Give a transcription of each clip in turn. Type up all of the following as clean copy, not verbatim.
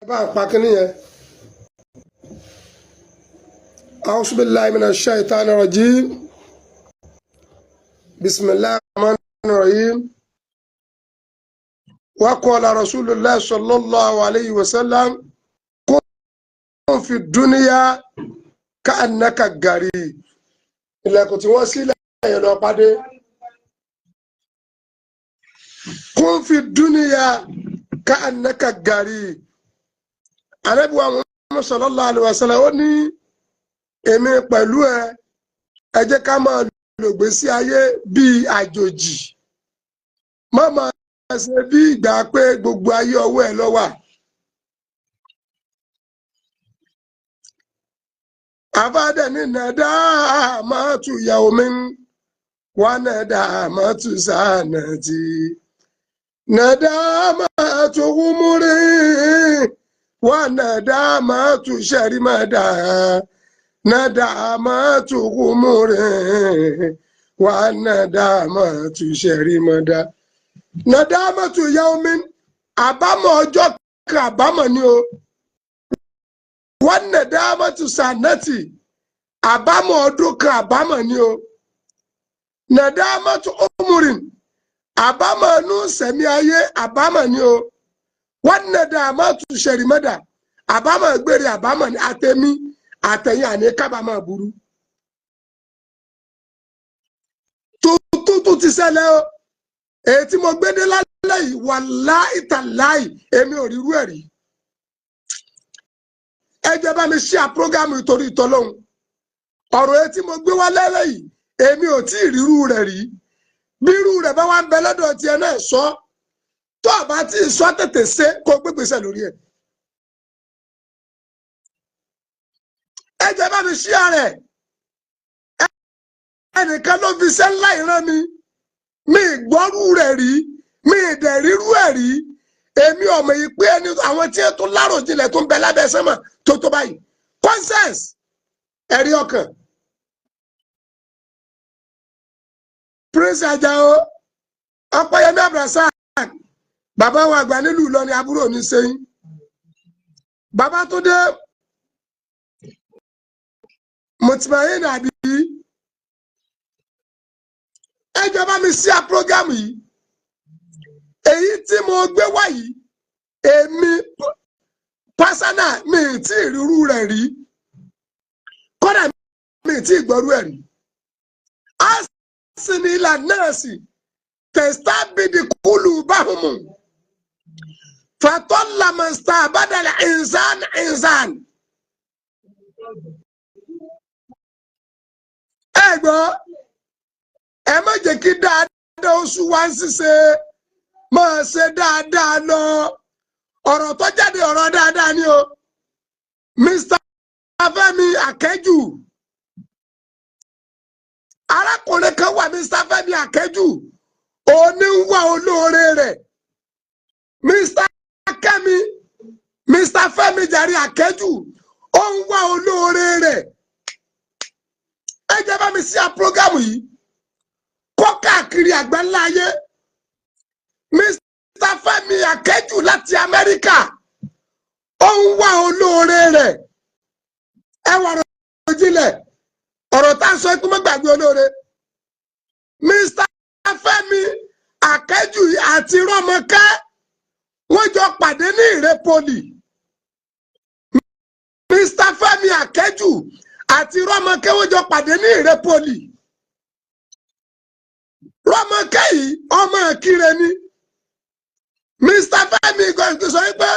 Bá ń pa kínní yẹn. A'udhu billahi minash shaitani rajim. Bismillahir rahmanir rahim. Wa qala Rasulullah sallallahu alayhi wa sallam, kun fi dunya ka'annaka gharib. Ilẹ̀kùn tí wọ́n sílẹ̀ yẹn lọ pàdé. Kun fi dunya ka'annaka gharib. Ànábì wa Muhammad sallallahu alaihi wasallam ó ní èmi pẹ̀lú ẹ, ẹ jẹ́ ká máa lògbé sí ayé bíi àjòjì. Má máa ṣe bí ìgbà pé gbogbo ayé ọwọ́ ẹ ló wà. Àfáàdẹ ní nàdá máa tù yà omi wà nàdá máa tù sànàtì nàdá máa tù wúmúrí wà nàdá máa tù sẹ̀rímàdà nàdá máa tù wúmúrí wà nàdá máa tù sẹ̀rímàdà nàdá máa tù yà omi àbámọ̀ ọjọ́ kan àbámọ̀ ni o. Wọ́n nàdámọ́tò sànẹ́tì àbámọ̀ ọdún kan àbámọ̀ ni o. Nàdámọ́tò ọmọrin àbámọ̀ inú sẹ̀mí ayé àbámọ̀ ni o. Wọ́n nàdámọ́tò sẹ̀rìmọ́dà àbámọ̀ gbére àbámọ̀ ni àtẹ̀mí àtẹ̀yìn àní kábàámọ̀ burú. Tuntun ti ṣẹlẹ̀ o. Èyí tí mo gbé dé lálẹ́ yìí, wàláì tàláì, èmi ò rírú ẹ̀ rí. Ẹ jẹ́ bá mi ṣe àpọ́gámù ìtorí ìtọ́lọ́hún. Ọ̀rọ̀ etí mo gbé wá lẹ́lẹ́ yìí, èmi ò tí ì rírú rẹ̀ rí. Bírú rẹ̀ bá wá ń bẹ lọ́dọ̀ tiẹ̀ náà sọ, tó o bá tí ì sọ tètè ṣe kó gbégbèsè lórí ẹ̀. Ẹ jẹ́ bá mi ṣí ààrẹ. Ẹnìkan ló fi iṣẹ́ ńlá ìran mi. Mi ì gbọ́rú rẹ̀ rí, mi ì dẹ̀ rírú ẹ̀ rí. Èmi ọmọ yìí pé ẹni àwọn tí tó láròjinlẹ̀ tó ń bẹ lábẹ́ sẹ́mọ̀ tó tó báyìí. Conscience, ẹ̀rí ọkàn. Prince Ajao, Ọpẹ́yẹmí Abdulrasaq, bàbá wa àgbà nílùú Ìlọrin, àbúrò ní sẹ́yìn. Bàbá tó dé Mùtìmáyìn àbí ẹ jọ̀ọ́ bá mi ṣí à prógámù yìí. Èyí tí mo gbé wá yìí, èmi pásánà mi ì tí ì rírú rẹ̀ rí, kódà mi ì tí ì gbọ́rú ẹ̀ rí. A sì ní ìlànà nọ́ọ̀sì tẹ̀sítábìdì kúlù báhùnmù fàtọ́lámọ̀sá bàdàlẹ̀ ìnsán ìnsán. Ẹ gbọ́, ẹ má jẹ́ kí dáadáa oṣù wa ń ṣiṣẹ́, máa ṣe dáadáa lọ. Ọ̀rọ̀ tó jáde ọ̀rọ̀ dáadáa ni o. Mr. Fẹ́mi Akẹ́jù, arákùnrin kan wà, Mr. Fẹ́mi Akẹ́jù, òní ń wá olóore rẹ̀. Mr. Kẹ́mi, Mr. Fẹ́mi jàre Akẹ́jù, ó ń wá olóore rẹ̀. Ẹ jẹ́ bá mi sí à prógámù yìí kó káàkiri àgbáńlá ayé. Mr. Fẹ́mi Akẹ́jù láti Amẹ́ríkà, ó ń wá olóore rẹ̀. Ẹ wà ọ̀rọ̀ jinlẹ̀, ọ̀rọ̀ tá a sọ ikú mọ́ gbàgbé olóore. Mr. Fẹ́mi Akẹ́jù àti Rọ́mọkẹ́ wọ́n jọ pàdé ní Ìrẹ́pọ̀lì. Mr. Fẹ́mi Akẹ́jù àti Rọ́mọkẹ́ wọ́n jọ pàdé ní Ìrẹ́pọ̀lì. Rọ́mọkẹ́ yìí ọmọ Ìkirè ni. Mr. Fẹ́mi gọ́ǹtì sọ wípé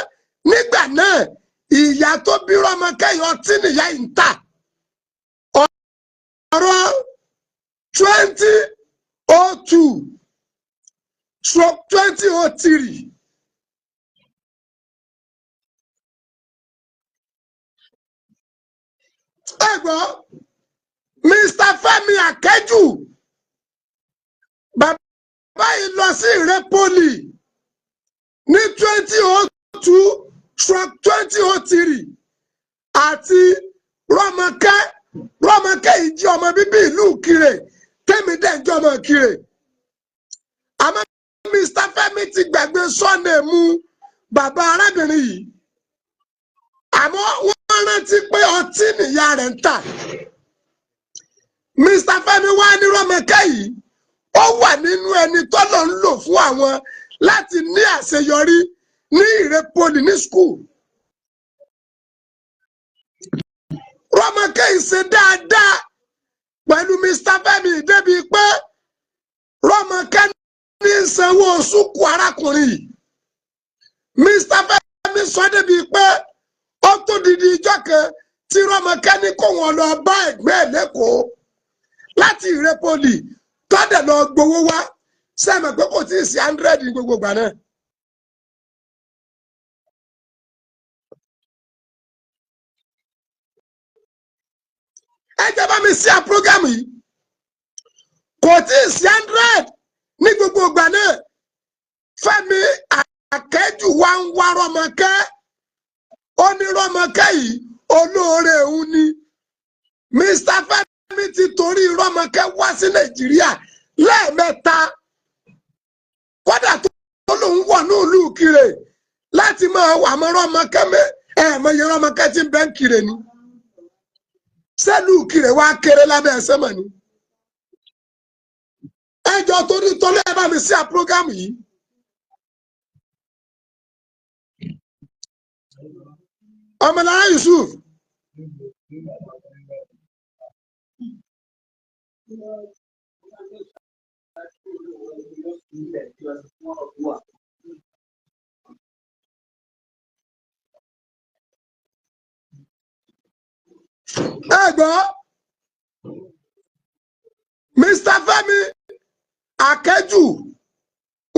nígbà náà ìyá tó bí Rọ́mọkẹ́ yìí ọtí nìyá yìí ń tà. Ọ̀rọ̀ 2002 stroke 2003. Ẹ gbọ́, Mr. Fẹ́mi Akẹ́jù bàbá yìí lọ sí Ìrẹ́pọ̀lì ní 2002 stroke 2003 àti Rọ́mọkẹ́. Rọ́mọkẹ́ yìí jẹ́ ọmọ bíbí ìlú Ìkirè, tẹ́mi dẹ̀ ń jẹ́ ọmọ Ìkirè. Àmọ́ Mr. Fẹ́mi ti gbàgbé sọ́ọ̀nù mú bàbá arábìnrin yìí. Àmọ́ wọ́n rántí pé ọtí nìyá rẹ̀ ń tà. Mr. Fẹ́mi wá ní Rọ́mọkẹ́ yìí, ó wà nínú ẹni tọ́lọ̀ ń lò fún àwọn láti ní àṣeyọrí ní Ìrè Poly ní school. Rọ́mọkẹ́ yìí ṣe dáadáa pẹ̀lú Mr. Fẹ́mi débi pé Rọ́mọkẹ́ ní sanwó sùkú arákùnrin yìí. Mr. Fẹ́mi sọ débi pé ó tó didi ijọ́ kan tí Rọ́mọkẹ́ ní kó wọn lọ bá ẹ̀gbẹ́ ẹ̀ lẹ́kọ̀ọ́ láti Ìrè Poly, tọ́dẹ̀ lọ gbowó wá. Sẹ́mi pé kò tí ì sí 100 ní gbogbo ìgbà náà. Ẹ jẹ́ bá mi sí à program yìí. Kò tí ì sí 100 ní gbogbo ìgbà náà. Fẹ́mi Akẹ́jù wá ń wá Rọ́mọkẹ́. Ó ní Rọ́mọkẹ́ yìí olóore òun ni. Mr. Fẹ́mi ti torí Rọ́mọkẹ́ wá sí Nàìjíríà lẹ́ẹ̀mẹ́ta. Kódà tó lòun wọ̀ ní ìlú Ìkirè láti máa wà mọ́ Rọ́mọkẹ́ mẹ́ ẹ̀ẹ̀mọye Rọ́mọkẹ́ tí ń bẹ́ ń Kire ni. Sẹ́lù Ìkirè wá kéré lábẹ́ ẹsẹ̀ mọ̀ ni. Ẹjọ́ torí tọ́lẹ́ ẹ bá mi sí à program yìí. Ọmọlára Yusuf. Ẹ gbọ́, Mr. Fẹ́mi Akẹ́jù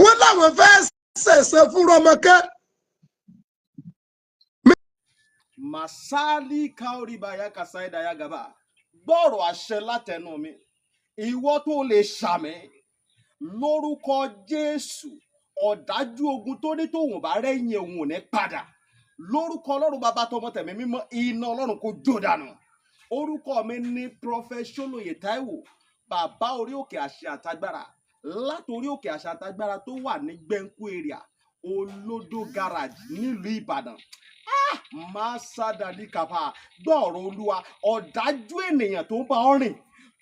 wọ́n láwọn fẹ́ ṣẹ̀ṣẹ̀ fún Rọ́mọkẹ́. Masali kaoribaya kasaidaya gaba. Gbọ́rọ̀ àṣẹ látẹnu mi, ìwọ tó lè ṣàmì lórúkọ Jésù, ọ̀dájú ogun tó ní tóun bá rẹ́yìn òun ò ní padà. Lórúkọ Ọlọ́run bàbá tọmọ tẹ̀mí mímọ́, iná Ọlọ́run kò jó dànù. Orúkọ mi ní Prophet Ṣólóyè Táíwò, bàbá orí òkè àṣẹ àtagbára, látòrí òkè àṣẹ àtagbára tó wà ní Gbẹ̀ǹkú area, Olódó garage nílùú Ìbàdàn. Máa kàfà. Gbọ́ọ̀rọ̀ Olúwa, ọ̀dájú ènìyàn tó ń bá ọ rìn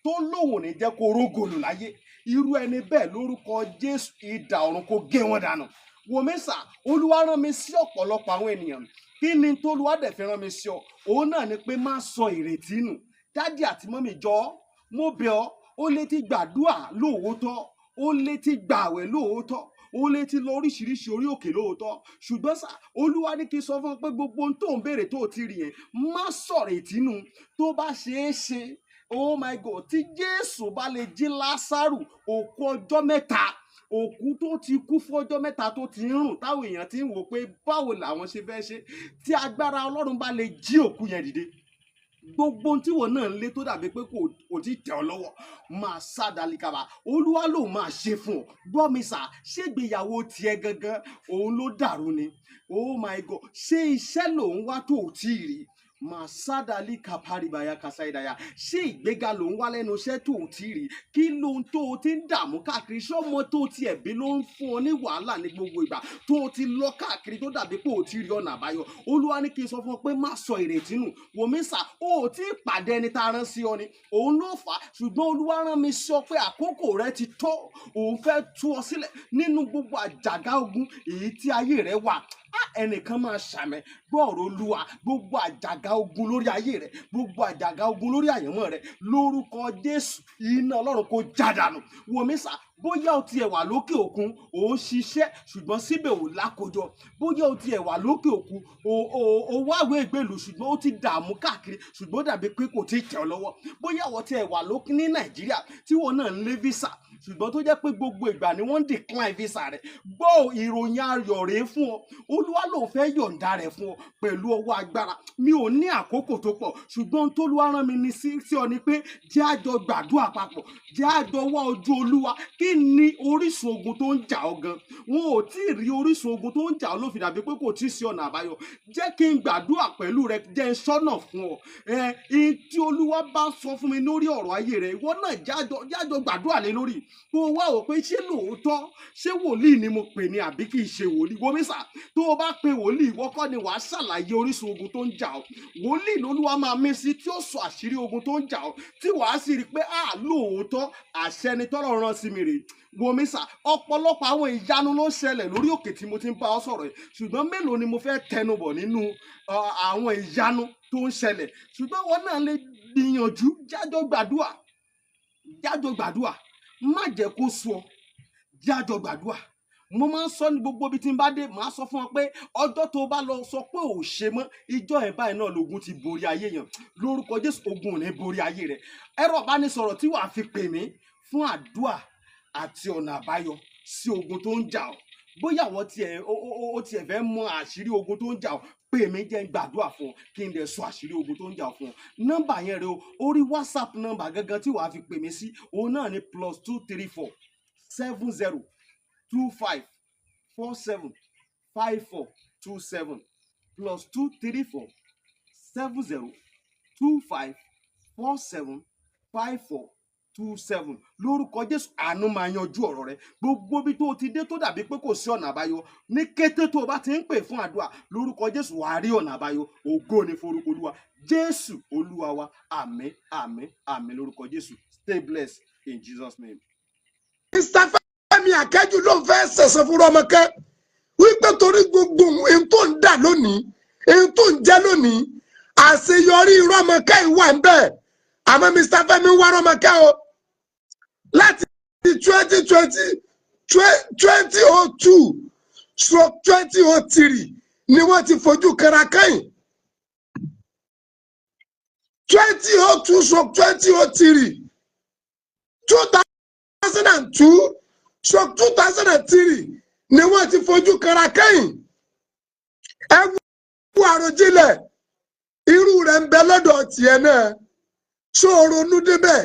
tó lóun ò ní jẹ́ kó rógòlù láyé, irú ẹni bẹ́ẹ̀ lórúkọ Jésù, idà ọ̀run kó gé wọn dànù. Wòmísà, Olúwa rán mi sí ọ̀pọ̀lọpọ̀ àwọn ènìyàn. Kí ni tólúwa dẹ̀ fi rán mi sí ọ? Òun náà ni pé má sọ ìrètí nù. Dádì àti mọ́mì, jọ mo bẹ̀ ọ́, ó lè ti gbàdúà lóòótọ́, ó lè ti gbààwẹ̀ lóòótọ́, ó lè ti lọ oríṣiríṣi orí òkè lóòótọ́, ṣùgbọ́n sá, Olúwa ní kí n sọ fún ọ pé gbogbo ohun tó ń béèrè tó ti rí yẹn, má sọ̀rọ̀ ìtínú. Tó bá ṣeé ṣe, oh my God, tí Jésù bá lè jí Lásárù, òkú ọjọ́ mẹ́ta, òkú tó ti kú fún ọjọ́ mẹ́ta tó ti ń rùn, táwọn èèyàn ti ń wò pé báwo làwọn ṣe fẹ́ ṣe, tí agbára Ọlọ́run bá lè jí òkú yẹn dìde, gbogbo ohun tí wọn náà ń lé tó dàbí pé kò tí tẹ̀ ọ́ lọ́wọ́, máa sá dalikaba, Olúwa ló máa ṣe fún ọ. Gbọ́ mi sà, ṣégbéyàwó tiẹ̀ gangan òun ló dàrú ni? Oh my God, ṣé iṣẹ́ lòun wá tó ò tí ì rí? Máa sádàlí kaparibaya kasaidaya. Ṣé ìgbéga lòun wá lẹ́nu iṣẹ́ tó ò tí ì rí? Kí lóhun tó o ti ń dààmú káàkiri? Ṣọ́mọ tó o tiẹ̀ bí ló ń fún ọ ní wàhálà ní gbogbo ìgbà tó o ti lọ káàkiri tó dàbí pé o ti rí ọ̀nà àbáyọ? Olúwa ní kí n sọ fún ọ pé má sọ ìrètí nù. Wòmísà, o ò tí ì pàdé ẹni tá a rán sí ọ ni, òun ló fà á. Ṣùgbọ́n Olúwa rán mi sọ pé àkókò rẹ ti tó, òun fẹ́ tú ọ sílẹ̀ nínú gbogbo àjàgà ogun èyí tí ayé rẹ wà. Ẹnìkan máa ṣàmẹ. Gbọ́ọ̀rọ̀ Olúwa, gbogbo àjàgà ogun lórí ayé rẹ, gbogbo àjàgà ogun lórí àyànmọ́ rẹ, lórúkọ Jésù, iná Ọlọ́run kò já dànù. Wòmísà, bóyá o tiẹ̀ wà lókè òkun, ò ń ṣiṣẹ́ ṣùgbọ́n síbẹ̀ ò lákòjọ. Bóyá o tiẹ̀ wà lókè òkun, o wáwé ìgbèlú ṣùgbọ́n o ti dààmú káàkiri ṣùgbọ́n ó dàbí pé kò tí ì tẹ̀ ọ́ lọ́wọ́. Bóyá o tiẹ̀ wà lókè ní Nàìjíríà tí wọn náà ń lé visa ṣùgbọ́n tó jẹ́ pé gbogbo ìgbà ni wọ́n ń decline visa rẹ̀. Gbọ́ ìròyìn ayọ̀ rèé fún ọ, Olúwa lòun fẹ́ yọ̀ǹda rẹ̀ fún ọ pẹ̀lú ọwọ́ agbára. Mi ò ní àkókò tó pọ̀, ṣùgbọ́n tólúwa rán mi ní sí ọ ni pé jẹ́ àjọ gbàdúrà papọ̀, jẹ́ àjọ wá ojú Olúwa. Kí Kí ni orísun ogun tó ń jà ọ́ gan? Wọn ò tí ì rí orísun ogun tó ń jà ọ́ ló fi dàbí pé kò tí ì sí ọ̀nà àbáyọ. Jẹ́ kí n gbàdúrà pẹ̀lú rẹ, jẹ́ n sọ́nà fún ọ. Ẹ ihun tí Olúwa bá sọ fún mi lórí ọ̀rọ̀ ayé rẹ, ìwọ náà jájọ gbàdúrà lé lórí, kó o wá wò pé ṣé lóòótọ́, ṣé wòlíì ni mo pè ní àbí kì í ṣe wòlíì. Wo mísà, tó o bá pe wòlíì, ìwọ kọ́ ni wàá ṣàlàyé orísun ogun tó ń jà ọ́. Wòlíì lolúwa máa mí sí tí ó sọ àṣírí ogun tó ń jà ọ́, tí wàá sì rí i pé à lóòótọ́, àṣẹ ni tọ́lọ̀ rán sí mi rèé. Wo mísà, ọ̀pọ̀lọpọ̀ àwọn ìyanu ló ń ṣẹlẹ̀ lórí òkè tí mo ti ń bá ọ sọ̀rọ̀ yìí, ṣùgbọ́n mélòó ni mo fẹ́ tẹnubọ̀ nínú àwọn ìyanu tó ń ṣẹlẹ̀? Ṣùgbọ́n wọn náà lè gbìyànjú, jájọ gbàdúà, jájọ gbàdúà. Má jẹ́ kó sú ọ, jájọ gbàdúà. Mo máa ń sọ ní gbogbo ibi tí n bá dé, màá sọ fún ọ pé ọjọ́ tó o bá lọ sọ pé ò ṣe mọ́, ìjọ ẹ̀ báyìí náà lógun ti borí ayé yẹn. Lórúkọ Jésù, ogun ò ní borí ayé rẹ. Ẹ̀rọ ìbánisọ̀rọ̀ tí wàá fi pè mí fún àdúà àti ọ̀nà àbáyọ sí ogun tó ń jà ọ́, bóyá àwọn tiẹ̀ ó tiẹ̀ fẹ́ mọ àṣírí ogun tó ń jà ọ́, pè mí, jẹ́ n gbàdúrà fún ọ, kí n dẹ̀ sọ àṣírí ogun tó ń jà ọ́ fún ọ. Nọ́mbà yẹn rẹ o, orí WhatsApp nọ́mbà gangan tí wàá fi pè mí sí, òun náà ni +234 70 25 47 54 27, +234 70 25 47 54 27. Lórúkọ Jésù, àánú máa yanjú ọ̀rọ̀ rẹ. Gbogbo ibi tó o ti dé tó dàbí pé kò sí ọ̀nà àbáyọ, ní kété tó o bá ti ń pè fún àdúrà, lórúkọ Jésù, wàá rí ọ̀nà àbáyọ. Ògo ni forúkọ Olúwa. Jésù Olúwa wa. Àmín, àmín, àmín lórúkọ Jésù. Stay blessed in Jesus' name. Mr. Fẹ́mi Akẹ́jù ló ń fẹ́ ṣẹ̀ṣẹ̀ fún Rọ́mọkẹ́ wípé torí gbogbo ohun tó ń dà lónìí, ohun tó ń jẹ́ lónìí, àṣeyọrí Rọ́mọkẹ́ wà ń bẹ̀. Àmọ́ Mr. Fẹ́mi ń wá Rọ́mọkẹ́ o láti 2020, 2002/2003 ni wọ́n ti fojú kanra kẹ́yìn. 2002/2003, 2002/2003 ni wọ́n ti fojú kanra kẹ́yìn. Ẹ wú àròjinlẹ̀, irú rẹ̀ ń bẹ lọ́dọ̀ tiẹ̀ náà. Ṣó o ronú débẹ̀?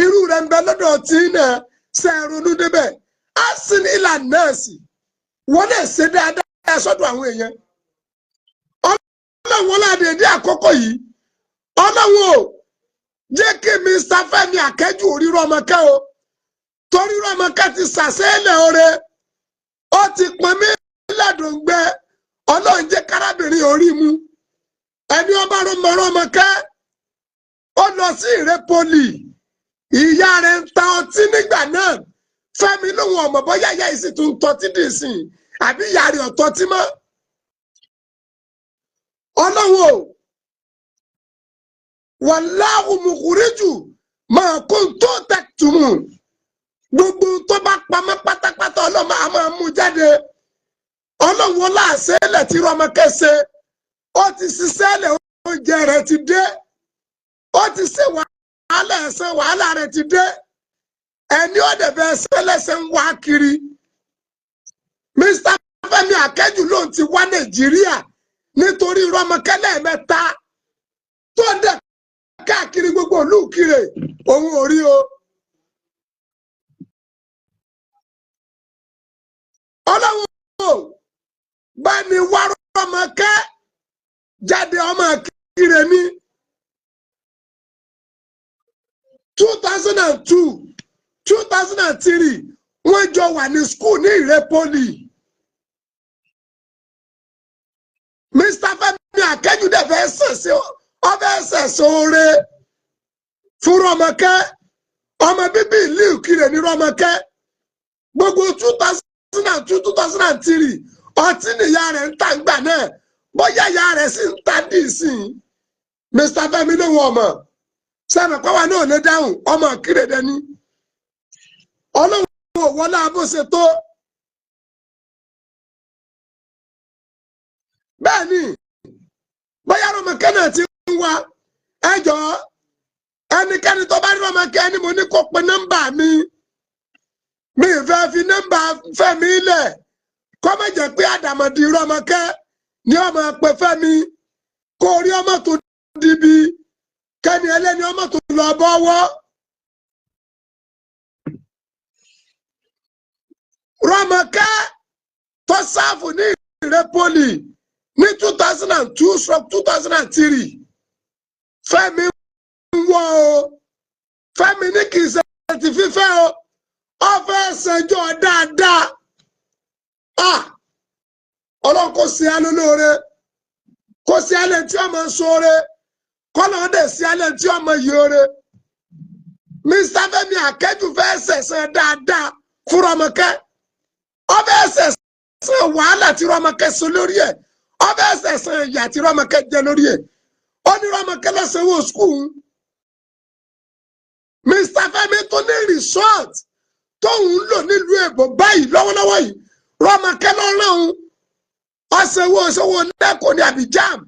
Irú rẹ̀ ń bẹ lọ́dọ̀ tí náà. Ṣe é ronú débẹ̀? Á sì ní ìlànà nọ́ọ̀sì wọ́n lè ṣe dáadáa sọ́dọ̀ àwọn èèyàn. Ọlọ́run wọlé àdéhìí àkókò yìí. Ọlọ́run ò jẹ́ kí Mr. Fẹ́mi Akẹ́jù orí Rọ́mọkẹ́ o, torí Rọ́mọkẹ́ ti sàṣẹ́lẹ̀ oore, ó ti pọn mí lẹ́dùngbẹ́. Ọlọ́run, jẹ́ kárábìnrin orí mu. Ẹni ọba Rọ́mọkẹ́, ó lọ sí Ìrẹ́pọ̀lì, ìyá rẹ̀ ń ta ọtí nígbà náà. Fẹ́mi lóhun ọmọ bóyá ìyá yìí sì tún tọ́tí dì sí i àbí ìyá rẹ̀ ọ̀tọ́tí mọ́. Ọlọ́run o, wàláhù mùkúríjù máa kó tó tẹ̀tùmù. Gbogbo tó bá pamọ́ pátápátá, Ọlọ́run á máa mú jáde. Ọlọ́run wọlé àṣẹlẹ̀ tí Rọ́mọkẹ́ ṣe. Ó ti ṣiṣẹ́ lẹ̀, oúnjẹ rẹ̀ ti dé. Ó ti ṣe wàhálà ẹ̀sẹ̀, wàhálà rẹ̀ ti dé. Ẹni ó dẹ̀ fẹ́ ṣẹlẹ̀ṣẹ̀ ń wá kiri. Mr. Fẹ́mi Akẹ́jù ló ń ti wá Nàìjíríà nítorí Rọ́mọkẹ́ lẹ́ẹ̀mẹ́ta, tó ń dẹ̀ káàkiri gbogbo ìlú Ìkirè, òun ò rí o. Ọlọ́run o, bá ní wá Rọ́mọkẹ́ jáde, ọmọ Ìkirè ní 2002, 2003, wọ́n jọ wà ní school ní Ìrẹ́pọ̀lì. Mr. Fẹ́mi Akẹ́jù dẹ̀ fẹ́ sẹ̀sẹ̀, ọbẹ̀ sẹ̀sẹ̀ oore fún Rọ́mọkẹ́. Ọmọ bíbí ìlú Ìkirè ní Rọ́mọkẹ́. Gbogbo 2002, 2003, ọtí nìyá rẹ̀ ń tà ńgbà náà, bóyá ìyá rẹ̀ sì ń ta dì sí i. Mr. Fẹ́mi ló wọ ọmọ sẹ́mi pàwọn náà lè dáhùn, ọmọ Ìkirè dẹni. Ọlọ́run ò wọlé abó ṣe tó. Bẹ́ẹ̀ ni bóyá Rọ́mọkẹ́ náà ti ń wá ẹjọ́. Ẹnikẹ́ni tó bá rí Rọ́mọkẹ́ ni mo ní kó pe nọ́mbà mi. Mi fẹ́ fi nọ́mbà Fẹ́mi lẹ̀, kó má jẹ́ pé àdàmọ̀dì Rọ́mọkẹ́ ni ọmọ pé Fẹ́mi, kó rí ọmọ tó dibi kẹ́ni ẹlẹ́ni ọmọ tó lọ bọ́wọ́. Rọ́mọkẹ́ tó serve ní Ìrẹ́pọ̀lì ní 2002/2003, Fẹ́mi ń wọ́ o. Fẹ́mi ní kì í ṣe ti fífẹ́ o, ó fẹ́ ṣẹjọ́ dáadáa. Ah, Ọlọ́run kò sí alẹ́ lóore, kò sí alẹ́ tí ọmọ sóore, kọ́nà dẹ̀ sí alẹ́ tí ọmọ yìí oore. Mr. Fẹ́mi Akẹ́jù fẹ́ ṣẹ̀ṣẹ̀ dáadáa fún Rọ́mọkẹ́. Ó fẹ́ ṣẹ̀ṣẹ̀ wàhálà tí Rọ́mọkẹ́ sọ lórí ẹ̀. Ó fẹ́ ṣẹ̀ṣẹ̀ ìyà tí Rọ́mọkẹ́ jẹ lórí ẹ̀. Ó ní Rọ́mọkẹ́ lọ́sẹ̀wọ́ school. Mr. Fẹ́mi tó ní resort tóun ń lò nílùú èbó báyìí lọ́wọ́lọ́wọ́ yìí, Rọ́mọkẹ́ lọ́rùn òun ọ̀sẹ̀wọ́ ọ̀sẹ̀wọ́ nẹ́kọ̀ọ́ ní Abidjan.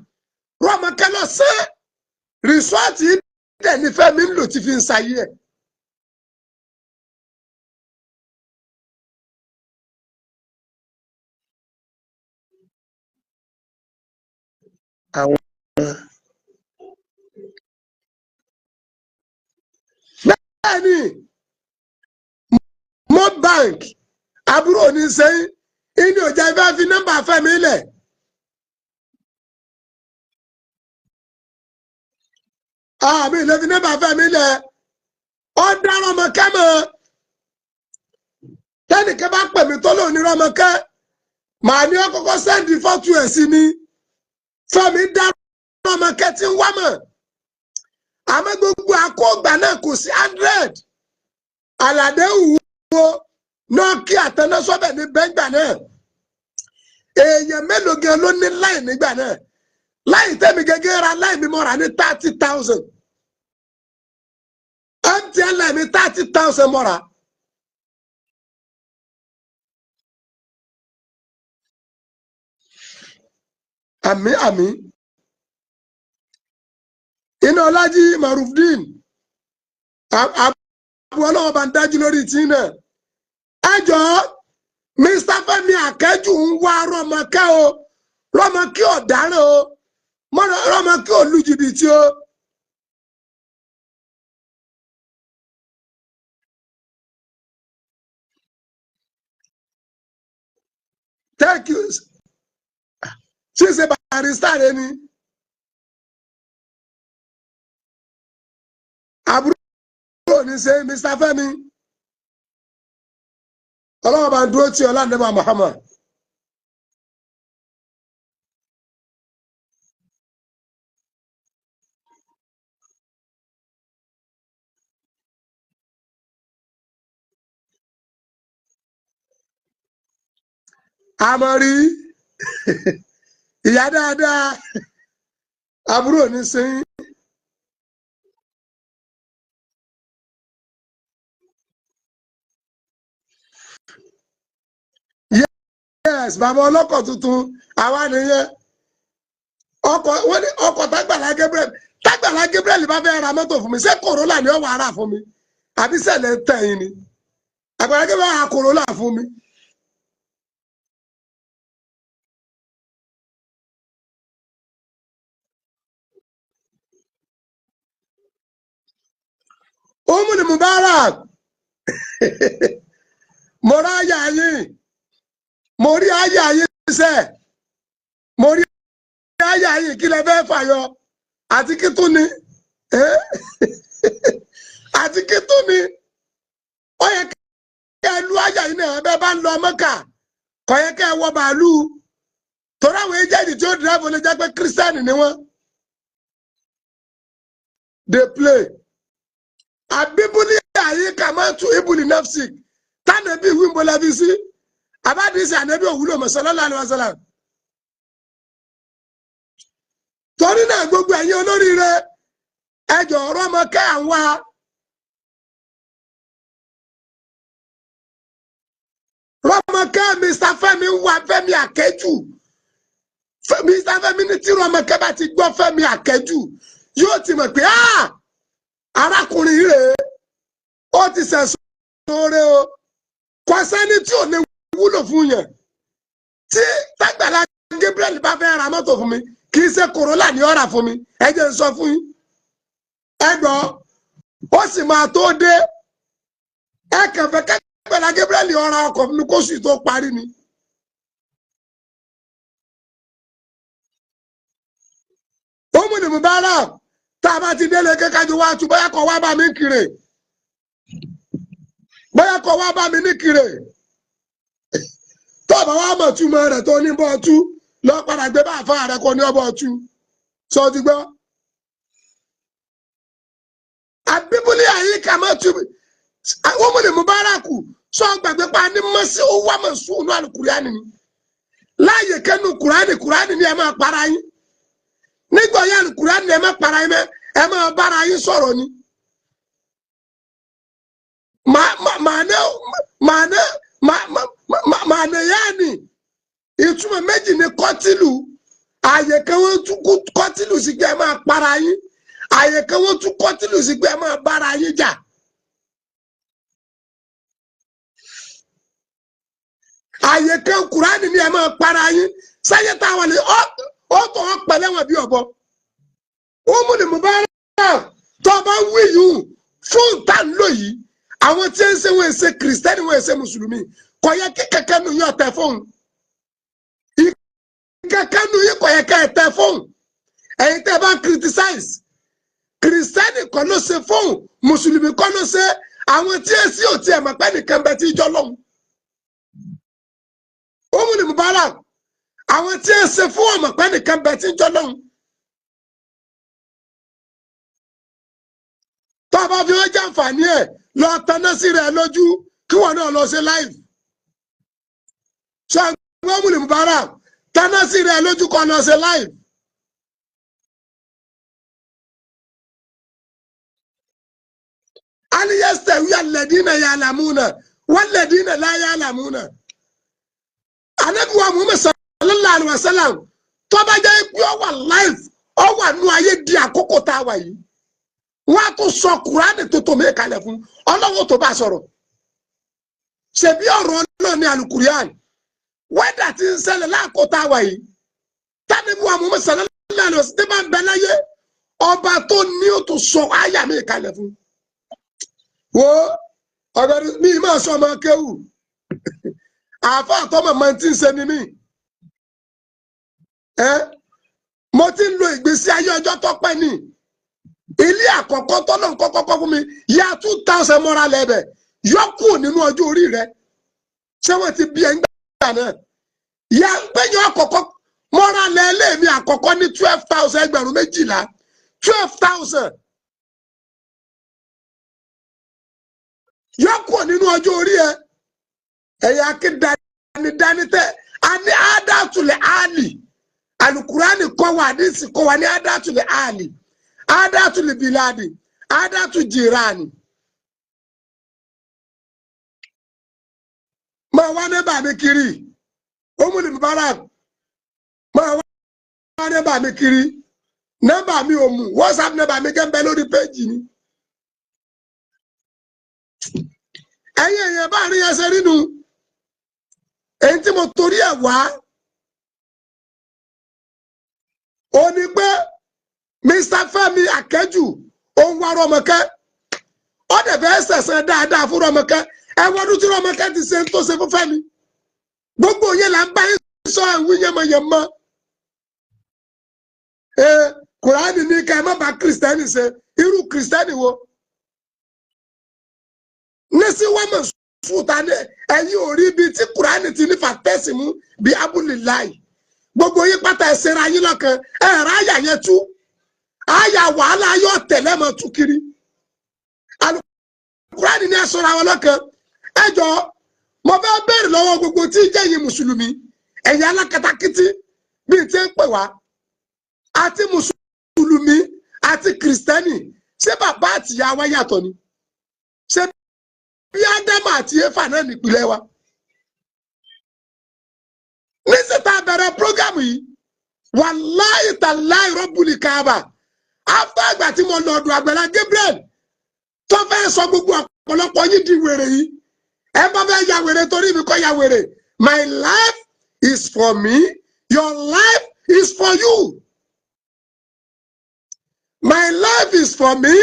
Rọ́mọkẹ́ lọ́sẹ̀ resort yìí dẹ̀ ní Fẹ́mi ń lò tí fi ń sayé ẹ̀. Àwọn bẹ́ẹ̀ ni Mobank àbúrò ní sẹ́yìn inú ọjà ìfẹ́ fi nọ́mbà Fẹ́mi lẹ̀. Àmì ìlẹ̀ fi nọ́mbà Fẹ́mi lẹ̀. Ó dá Rọ́mọkẹ́ mọ́. Tẹ́nìkan bá pè mí tó lóun ní Rọ́mọkẹ́, màá ní ó kọ́kọ́ send photo ẹ̀ sí mi. Fẹ́mi dá Rọ́mọkẹ́ tí ń wá mọ̀. Àmọ́ gbogbo àkóògbà náà kò sí 100. Àlàdé wúwo Nokia àtẹnásọ́bẹ̀ ní bẹ́ngbà náà. Èèyàn mélòó gan ló ní line nígbà náà? Line tẹ́mi gẹ́gẹ́ ra line mi mọ́ra ní 30,000. MTN line mi 30,000 mọ́ra. Àmì àmì. Iná Ọlájí Marufdin. Àbú ọlọ́wọ́ bá ń dájú lórí tí náà. Ẹ jọ̀ọ́, Mr. Fẹ́mi Akẹ́jù ń wá Rọ́mọkẹ́ o. Rọ́mọkẹ́ ọ̀daràn o. Rọ́mọkẹ́ ò lu jìbìtì o. Thank you. Ṣíṣe barrister rẹ ni. Àbúrò ní ṣe Mr. Fẹ́mi. Ọlọ́wọ́ bá ń dúró tí ọlá nígbà Muhammad. Àmọ̀rí ìyá dáadáa, àbúrò ní ṣe. Yes, bàbá ọlọ́kọ̀ tuntun àwa nìyẹn. Ọkọ̀ wọ́n ní ọkọ̀ tágbàlá Gabriel, tágbàlá Gabriel bá fẹ́ ra mọ́tò fún mi, ṣé Corolla ni ó wà rà fún mi? Àbí sẹ̀lẹ̀ ń tẹ̀yìn ni? Àgbàlá Gabriel ra Corolla fún mi. Umul Mubarak, mo rí àyà yín, mo rí àyà yín sẹ́, mo rí àyà yín. Kí lẹ fẹ́ fàyọ? Àti kí tún ni? Àti kí tún ni? Ó yẹ kí ẹ lu àyà yín náà. Bẹ́ẹ̀ bá ń lọ Mẹ́kà, kò yẹ kí ẹ wọ bàálù, torí àwọn agent tí ó drive lè jẹ́ pé kírísítẹ́nì ni wọ́n. Dey play. Àbíbúlí àyíká máa tún ibùlí nafsik tánàbí wíńbọlá fi sí àbádìsí ànábì òwúlò sallallahu alaihi wasallam. Torí náà gbogbo ẹ̀yin olóríire, ẹjọ́ Rọ́mọkẹ́ àwọn Rọ́mọkẹ́ Mr. Fẹ́mi ń wá Fẹ́mi Akẹ́jù. Mr. Fẹ́mi ní tí Rọ́mọkẹ́ bá ti gbọ́ Fẹ́mi Akẹ́jù, yóò ti mọ̀ pé arákùnrin rèé, ó ti sẹ̀sùn oore o. Kò sẹ́ni tí ò ní wúlò fún yẹn. Tí tágbàlá Gabriel bá fẹ́ ra mọ́tò fún mi, kì í ṣe Corolla ni ó rà fún mi. Ẹ jẹ́ n sọ fún yín. Ẹ gbọ́, ó sì máa tó dé. Ẹ kàn fẹ́ Àgbàlá Gabriel ọ̀ra ọkọ̀ mi kóṣù tó parí ni. Ó mú ni Mubarak tá a bá ti délé kékájú wá tu bóyá kọ wá bá mi kiri, bóyá kọ wá bá mi ní kiri. Tó o bá wá mọ̀ túmọ̀ rẹ̀ tó ní bọ́ tú lọ padà gbé bá àfa rẹ̀ kó ní ọbọ̀ tú sọ ti gbọ́. Àbíbúlé àyíká mọ̀ tú àwọn ọmọ ní Mubarak sọ gbàgbé pa ní mọ́sí ó wà mọ̀ sùn ní alukuriani ni láàyè kẹ́nu kùránì kùránì ni ẹ máa para yín nígbà yẹn alukuriani ni ẹ máa para yín mẹ́ ẹ máa bára yín sọ̀rọ̀ ni. Màánà yáàni ìtumọ̀ méjì ni kọ́tìlù. Àyè kan wọ́n tún kọ́tìlù sí pé ẹ máa para yín, àyè kan wọ́n tún kọ́tìlù sí pé ẹ máa bára yín jà. Àyè kan kùránì ni ẹ máa para yín sáyé táwọn lè ọ tó wọn pẹ̀lẹ́ wọn bí ọ̀bọ. Ó mú ni Mubarak tó bá wí yìí fún ta ń lò yìí, àwọn tí ń ṣe wọn ṣe kìrìsìtẹ́nì wọn ṣe mùsùlùmí, kò yẹ kí kẹ̀kẹ́ nu yín ọ̀tẹ̀ fóun. Kẹ̀kẹ́ nu yín kò yẹ kẹ́ ẹ tẹ fóun. Ẹ̀yin tẹ́ bá ń criticize, kìrìsìtẹ́nì kọ́ ló ṣe fóun, mùsùlùmí kọ́ ló ṣe, àwọn tí ń ṣe ò tiẹ̀ mọ̀ pé nìkan bẹ tí jọ lọ́hùn. Ó mú ni Mubarak àwọn tí ń ṣe fún ọmọ pé nìkan bẹ tí jọ lọ́hùn. Tó o bá fi wọ́n jàǹfààní ẹ̀ lọ taná sí rẹ̀ lójú kí wọn náà lọ ṣe live. Ṣé àwọn ọmọ Mubarak taná sí rẹ̀ lójú kọ́ lọ ṣe live. Aliyastawi alladina ya'lamuna walladina la ya'lamuna. Ànábì wa Muhammad sallallahu alaihi wasallam tó bá jẹ́ pé ó wà live, ó wà nú ayé di àkókò tá a wà yìí, wọ́n á tún sọ kùránì tuntun mi kalẹ̀ fún ọlọ́wọ́ tó bá sọ̀rọ̀. Ṣebí ọ̀rọ̀ náà ní alukurian wẹ́dà tí ń ṣẹlẹ̀ láàkótá wa yìí, tánibí wa Muhammad sallallahu alaihi wasallam bá ń bẹ láyé, ọba tó ní ó tún sọ àyà mi kalẹ̀ fún. Wo ọ̀gbẹ́ni mi máa sọ ọmọ kéwù àáfà àtọmọ máa ti ń ṣe ni mí. Mo ti ń lo ìgbésí ayé ọjọ́ tó pẹ́ ni. Ilé àkọ́kọ́ tọ́lọ̀ ń kọ́kọ́ kọ́ fún mi ya 2000 mọ́ra lẹ́bẹ̀ yọ kúrò nínú ọjọ́ orí rẹ. Ṣé wọ́n ti bí ẹ ń gbà náà? Ya ń gbẹ̀yìn àkọ́kọ́ mọ́ra lẹ́lẹ́ mi àkọ́kọ́ ní 12,000 ẹgbẹ̀rún méjìlá 12,000. Yọ kúrò nínú ọjọ́ orí ẹ. Ẹ̀yà akédani tẹ́ a ní àdàtúlẹ̀ àlì alukurani kọ́ wa àdìsí kọ́ wa ní àdàtúlẹ̀ àlì. Adatu libiladi, adatu jirani. Máa wá nẹ́bà mi kiri, Omuli Mubarak. Máa wá nẹ́bà mi kiri, nẹ́bà mi ò mú, WhatsApp nẹ́bà mi gẹ́gẹ́ lórí péjì ni. Ẹ̀yin èèyàn bá rí ẹsẹ̀ rínu, èyí tí mo torí ẹ̀ wá, ó ní pé Mr. Fẹ́mi Akẹ́jù ó ń wá Rọ́mọkẹ́, ó dẹ̀ fẹ́ sẹ̀sẹ̀ dáadáa fún Rọ́mọkẹ́. Ẹ wọ́n dún tí Rọ́mọkẹ́ ti ṣe tó ṣe fún Fẹ́mi. Gbogbo yẹn là ń bá yín sọ ẹ̀wí yẹmọyẹmọ. Kùránì ní ká ẹ má bá kìrìsìtẹ́nì ṣe, irú kìrìsìtẹ́nì wo? Nísí wọ́n mọ̀ sùtà ní ẹ̀yìn ò rí ibi tí Kùránì ti ní fàtẹ́sì mú bí abúlé. Gbogbo yín pátá ẹ̀ ṣera yín lọ́kàn, ẹ̀ ráyà yẹn tú. Àyà wàhálà yóò tẹ̀lé mọ́ tú kiri. Alukurani ní ẹ̀sọ́ra wọn lọ́kàn. Ẹ jọ mo fẹ́ béèrè lọ́wọ́ gbogbo tí ń jẹ́ yín mùsùlùmí, ẹ̀yin alákatakítí bíi tí ń pè wá, àti mùsùlùmí àti kìrìsìtẹ́nì, ṣé bàbá àtìyá wa yàtọ̀ ni? Ṣé bí Ádámù àti Éfà náà nípìnlẹ̀ wa? Níṣẹ́ tá a bẹ̀rẹ̀ prógámù yìí, wàláhì tàláhì rọ́bùlì káàbà. After àgbà tí mo lọ ọ̀dọ̀ Àgbàlá Gabriel tó fẹ́ sọ gbogbo ọ̀pọ̀lọpọ̀ yín di wèrè yìí, ẹ bá fẹ́ ya wèrè torí mi kọ́ ya wèrè. My life is for me, your life is for you. My life is for me,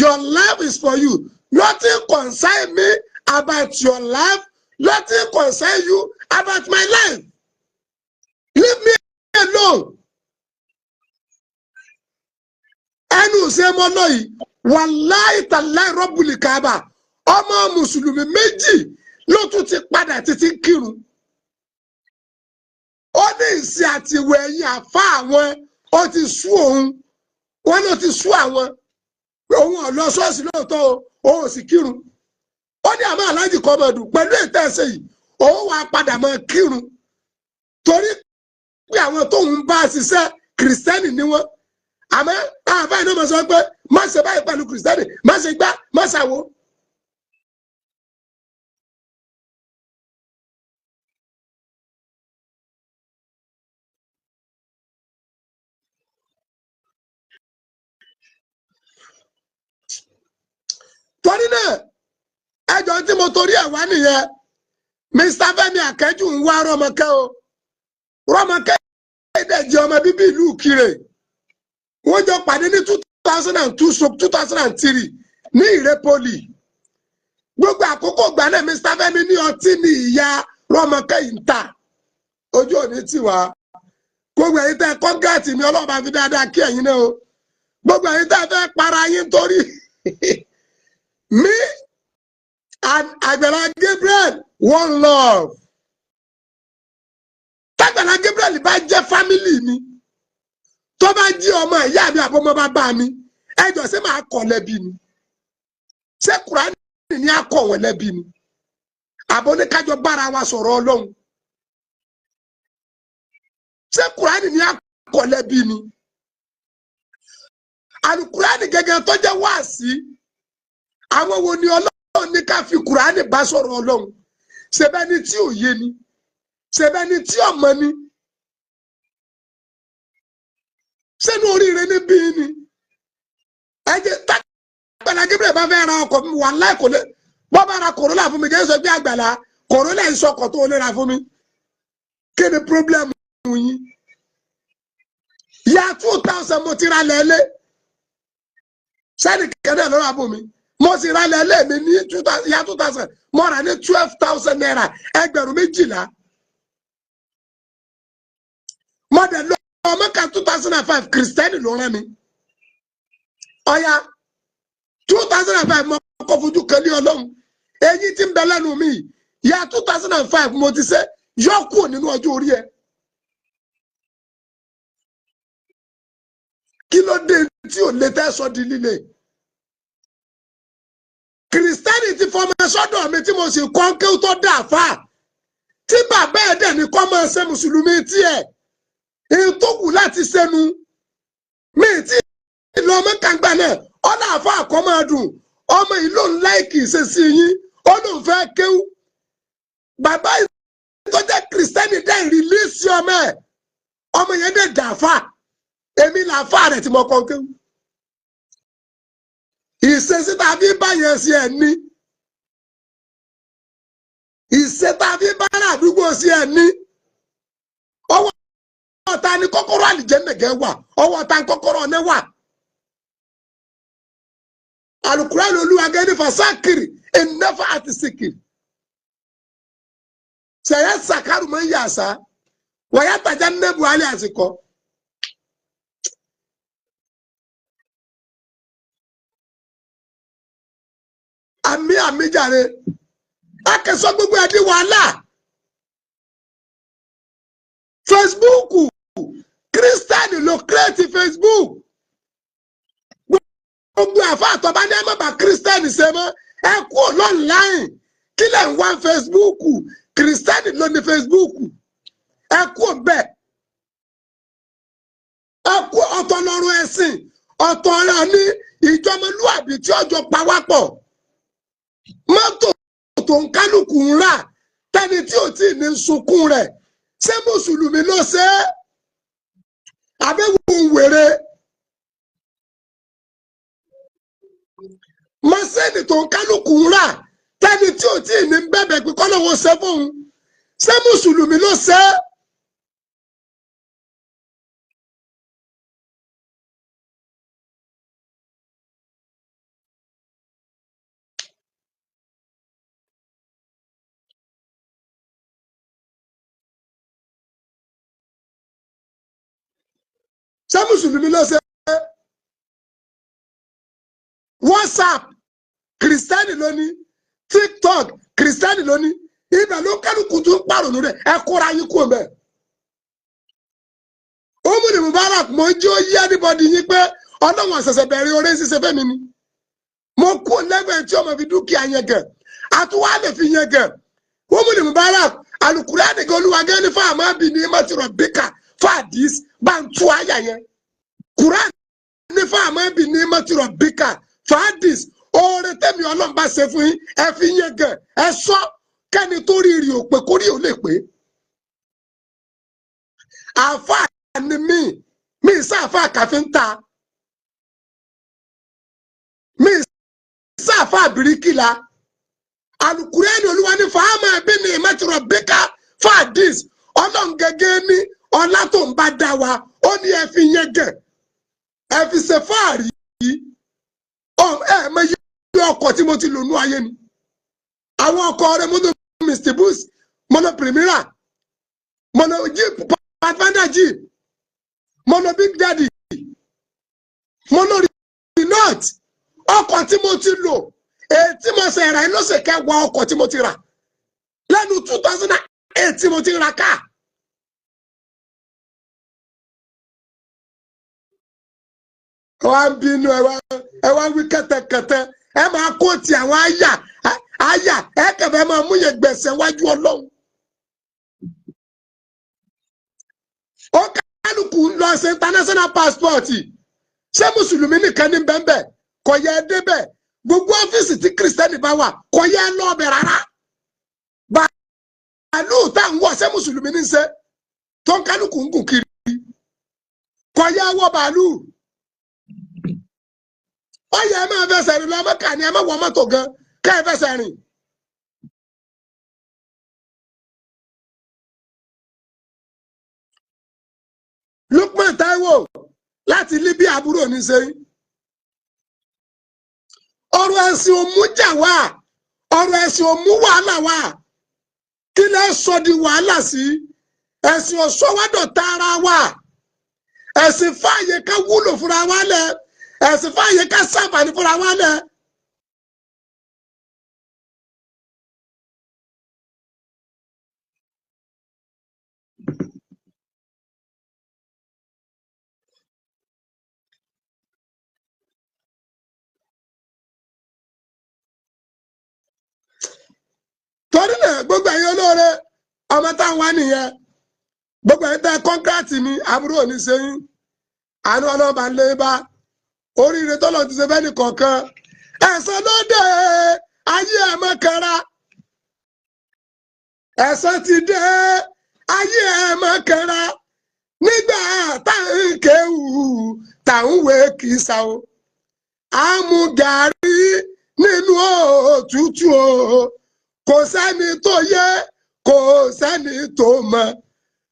your life is for you. Nothing concern me about your life, nothing concern you about my life. Leave me alone. Ẹnu ṣe mọ́ lọ yìí, wàláì tàláì rọ́bùlì kábà, ọmọ mùsùlùmí méjì ló tún ti padà títí kírun. Ó ní ìsìn àtiwẹ̀ ẹ̀yìn àfa àwọn, ó ti sú òun, wọn ló ti sú àwọn pé òun ò lọ ṣọ́ọ̀ṣì lóòótọ́ o, òun ò sì kírun. Ó ní àmọ́ aláàjì kọ́mọdù pẹ̀lú ètò ẹ̀sẹ̀ yìí, òun wàá padà máa kírun torí pé àwọn tóun bá ṣiṣẹ́ kìrìsìtẹ́nì ni wọ́n. Àmọ́ àbá iná máa sọ pé má ṣe báyìí pẹ̀lú kìrìsìtẹ́nì, má ṣe gbá, má ṣàwo. Torí náà, ẹjọ́ tí mo torí ẹ̀ wá nìyẹn. Mr. Fẹ́mi Akẹ́jù ń wá Rọ́mọkẹ́ o. Rọ́mọkẹ́ dẹ̀ jẹ́ ọmọ bíbí ìlú Ìkirè. Wọ́n jọ pàdé ní 2002/2003 ní Ìrẹ́pọ̀lì. Gbogbo àkókò gbà náà, Mr. Fẹ́mi ní ọtí ní ìyá Rọ́mọkẹ́ yìí ń tà. Ojú òní tì wá. Gbogbo ẹ̀yin tẹ́ kọ́ńgàtì mi, Ọlọ́run bá fi dáadáa kí ẹ̀yin náà o. Gbogbo ẹ̀yin tẹ́ fẹ́ para yín torí me and Àgbàlá Gabriel, one love. Tágbàlá Gabriel bá jẹ́ family mi, tó bá jí ọmọ ìyá mi àbọ̀mọ bàbá mi, ẹjọ́ ṣé máa kọ̀ lẹ́bi ni? Ṣé Kùránì ní á kọ̀ wọ́n lẹ́bi ni? Àbọ̀ ní kájọ bára wa sọ̀rọ̀ Ọlọ́run. Ṣé Kùránì ní á kọ̀ lẹ́bi ni? Àlùkùránì gẹ́gẹ́ tó jẹ́ wáàsí, àwọn wo ni Ọlọ́run ní ká fi Kùránì bá sọ̀rọ̀ Ọlọ́run? Ṣebẹ́ni tí ò yé ni? Ṣebẹ́ni tí ò mọ̀ ni? Sẹ́nu oríire níbí ni? Ẹ jẹ́ Àgbàlá Gabriel bá fẹ́ ra ọkọ̀ mi, wà láì kò lè bọ́ bá ra Corolla fún mi, kí ẹ sọ pé Àgbàlá, Corolla ń sọkọ̀ tó lè ra fún mi. Kí ni problem yín? Ya 2000 mo ti ra lẹ́lẹ́ sẹ́ni kẹ́dẹ̀ lọ́rọ̀ àbò mi. Mo sì ra lẹ́lẹ́ mi ní ya 2000, mo rà ní ₦12,000, 12,000. Mo dẹ̀ lọ Mẹ́kà 2005, kìrìsìtẹ́nì ló rán mi. Ọ̀ya 2005 mo kọ́ fojú kan ní Ọlọ́run. Eyín tí ń bẹ lẹ́nu mi, ya 2005 mo ti ṣe yọ kúrò nínú ọjọ́ orí ẹ. Kí ló dé tí ò lè tẹ́ sọ di líle? Kìrìsìtẹ́nì ti fọmọ sọ́dọ̀ mi tí mo sì kọ́ kí ó tó dà fà, tí bàbá ẹ̀ dẹ̀ ní kọ́ máa ṣe mùsùlùmí tiẹ̀, èyí tó kù láti ṣẹnu mi tí lọ mọ́kàngbà náà. Ọ̀nà àfa àkọ́ máa dùn ọmọ yìí ló ń láìkì ìṣesí yín, ó lóun fẹ́ kéwú. Bàbá yìí tó jẹ́ kìrìsìtẹ́nì dẹ̀ release ọmọ ẹ̀, ọmọ yẹn dẹ̀ dà fà. Èmi làáfà rẹ̀ tí mo kọ́ kéwú. Ìṣesí tá a fi bá yẹn sí ẹ ní, ìṣe tá a fi bá àdúgbò sí ẹ ní. Ọwọ́ ta ni kọ́kọ́rọ́ àlìjẹ́nẹ̀gẹ́ wà? Ọwọ́ ta ni kọ́kọ́rọ́ ọ̀nẹ́ wà? Alukurani olúwagẹ́ ní fasakiri ìnáfà àti sikiri sẹ̀yẹ́ sàkárù máa ń yà sá wọ́yá tàjà nẹ́bù alẹ́ àsìkò. Àmì àmì jàre, akẹ́sọ́ gbogbo ẹ̀ di wàhálà. Facebook, kírísítẹ́nì ló create Facebook. Gbogbo àfa àtọ́bá ní ẹ má bá kírísítẹ́nì ṣe mọ́, ẹ kú online. Kí lẹ̀ ń wá Facebook? Kírísítẹ́nì ló ní Facebook, ẹ kú bẹ́ẹ̀, ẹ kú. Ọ̀tọ̀ lọ́rùn ẹ̀sìn, ọ̀tọ̀ ọ̀rọ̀ ní ìjọmọlúàbí tí ọjọ́ pawápọ̀. Mọ́tò tó ń kálukú ń rà, tẹni tí ò tí ì ní sunkún rẹ̀, ṣé mùsùlùmí ló ṣe é àbẹ̀wò wèrè? Mọ́sẹ́ẹ̀nì tó ń kálukú ń rà, tẹni tí ò tí ì ní bẹ̀bẹ̀ pé kọ́ lóun ṣe fóun, ṣé mùsùlùmí ló ṣe é? Ṣé mùsùlùmí ló ṣe é? WhatsApp, kìrìsìtẹ́nì ló ní. TikTok, kìrìsìtẹ́nì ló ní. Ibẹ̀ ló kálukú tún pàrònú rẹ̀. Ẹ kóra yín kúrò mẹ́. Umar Mubarak, mo ń jẹ́ ó yí anybody yín pé ọlọ́wọ̀n ṣẹ̀ṣẹ̀ bẹ̀rẹ̀ oore ṣiṣẹ́ fẹ́mi ni. Mo kú lẹ́gbẹ̀ẹ́ tí ọmọ fi dúkìá yẹn gẹ̀, àtúwá lè fi yẹn gẹ̀. Umar Mubarak, Alukurani gan olúwa gan ní fáàmà bì ní mọ́tìrọ̀ bíkà fáàdís bá ń tú àyà yẹn. Kuran ní fáàmà bì ní mọ́tìrọ̀ bíkà fáàdís. Oore tẹ́mi ọlọ́run bá ṣe fún yín, ẹ fi yẹn gẹ̀, ẹ sọ kẹ́ni tó rí rí ò pé kórìí ò lè pé. Àáfàá ni mí, mi sáfà káfíńtà, mi sáfà bìríkìlà. Alukurani olúwa ní fàámà bí ní mẹtìrọ bíkà fàdís. Ọlọ́run gẹ́gẹ́ ní ọlá tó ń bá dá wa, ó ní ẹ fi yẹn gẹ̀, ẹ fi ṣe fáàrí. Ẹ mọ iye ọkọ̀ tí mo ti lò nú ayé ni. Àwọn ọkọ̀ rẹ, mọ́tò Mr Bus, mọ́tò Primera, mọ́tò Jeep Pathfinder Jeep, mọ́tò Big Daddy, mọ́tò Renault. Ọkọ̀ tí mo ti lò, èyí tí mo ṣe rà lọ́sẹ̀ kẹwàá, ọkọ̀ tí mo ti rà lẹ́nu 2008 tí mo ti ra káà. Ẹ wá ń bínú, ẹ wá ń wí kẹtẹkẹtẹ, ẹ máa kó ti àwọn àyà àyà, ẹ kẹfẹ máa mú yẹn gbẹ̀sẹ̀ wájú ọlọ́run. Ó kálukú ń lọ ṣe international passport. Ṣé mùsùlùmí nìkan ní bẹ́ẹ̀ kò yẹ ẹ débẹ̀? Gbogbo ọ́fíìsì tí kìrìsìtẹ́nì bá wà, kò yẹ ẹ lọ́ọ̀bẹ̀ rárá. Bàálù tá à ń wọ̀, ṣé mùsùlùmí ní ṣe tó ń kálukú ń gùn kiri? Kò yẹ ẹ wọ bàálù. Ó yẹ ẹ máa fẹsẹ̀ rìn lọ Mẹ́kà ni. Ẹ má wọ mọ́tò gan, ká ẹ fẹsẹ̀ rìn. Lukman Taiwo láti Libya, àbúrò ní sẹ́yìn. Ọ̀rọ̀ ẹ̀sìn òmùjà wà, ọ̀rọ̀ ẹ̀sìn òmù wàhálà wà. Kí lẹ́ sọ di wàhálà sí? Ẹ̀sìn ọ̀ṣọ́wádọ̀ tààrà wà. Ẹ̀sìn fààyè ká wúlò fúnra wa lẹ̀, ẹ̀sìn fààyè ká ṣàǹfààní fúnra wa lẹ̀. Torí náà, gbogbo ẹ̀yin olóore, ọmọ táwọn wá nìyẹn. Gbogbo ẹ̀yin tẹ́ kọ́ńtrátì mi, àbúrò ní sẹ́yìn, àánú ọlọ́ba ń lé bá oríire tọ́lọ̀ ti ṣe fẹ́ni kọ̀ọ̀kan. Ẹ̀san ló dé, ayé ẹ̀ mọ́kànra. Ẹ̀san ti dé, ayé ẹ̀ mọ́kànra. Nígbà tá à ń kéwù, tá à ń wé kìsà o, à ń mu gàrí nínú òtútù o, kò sẹ́ni tó yẹ, kò sẹ́ni tó mọ̀.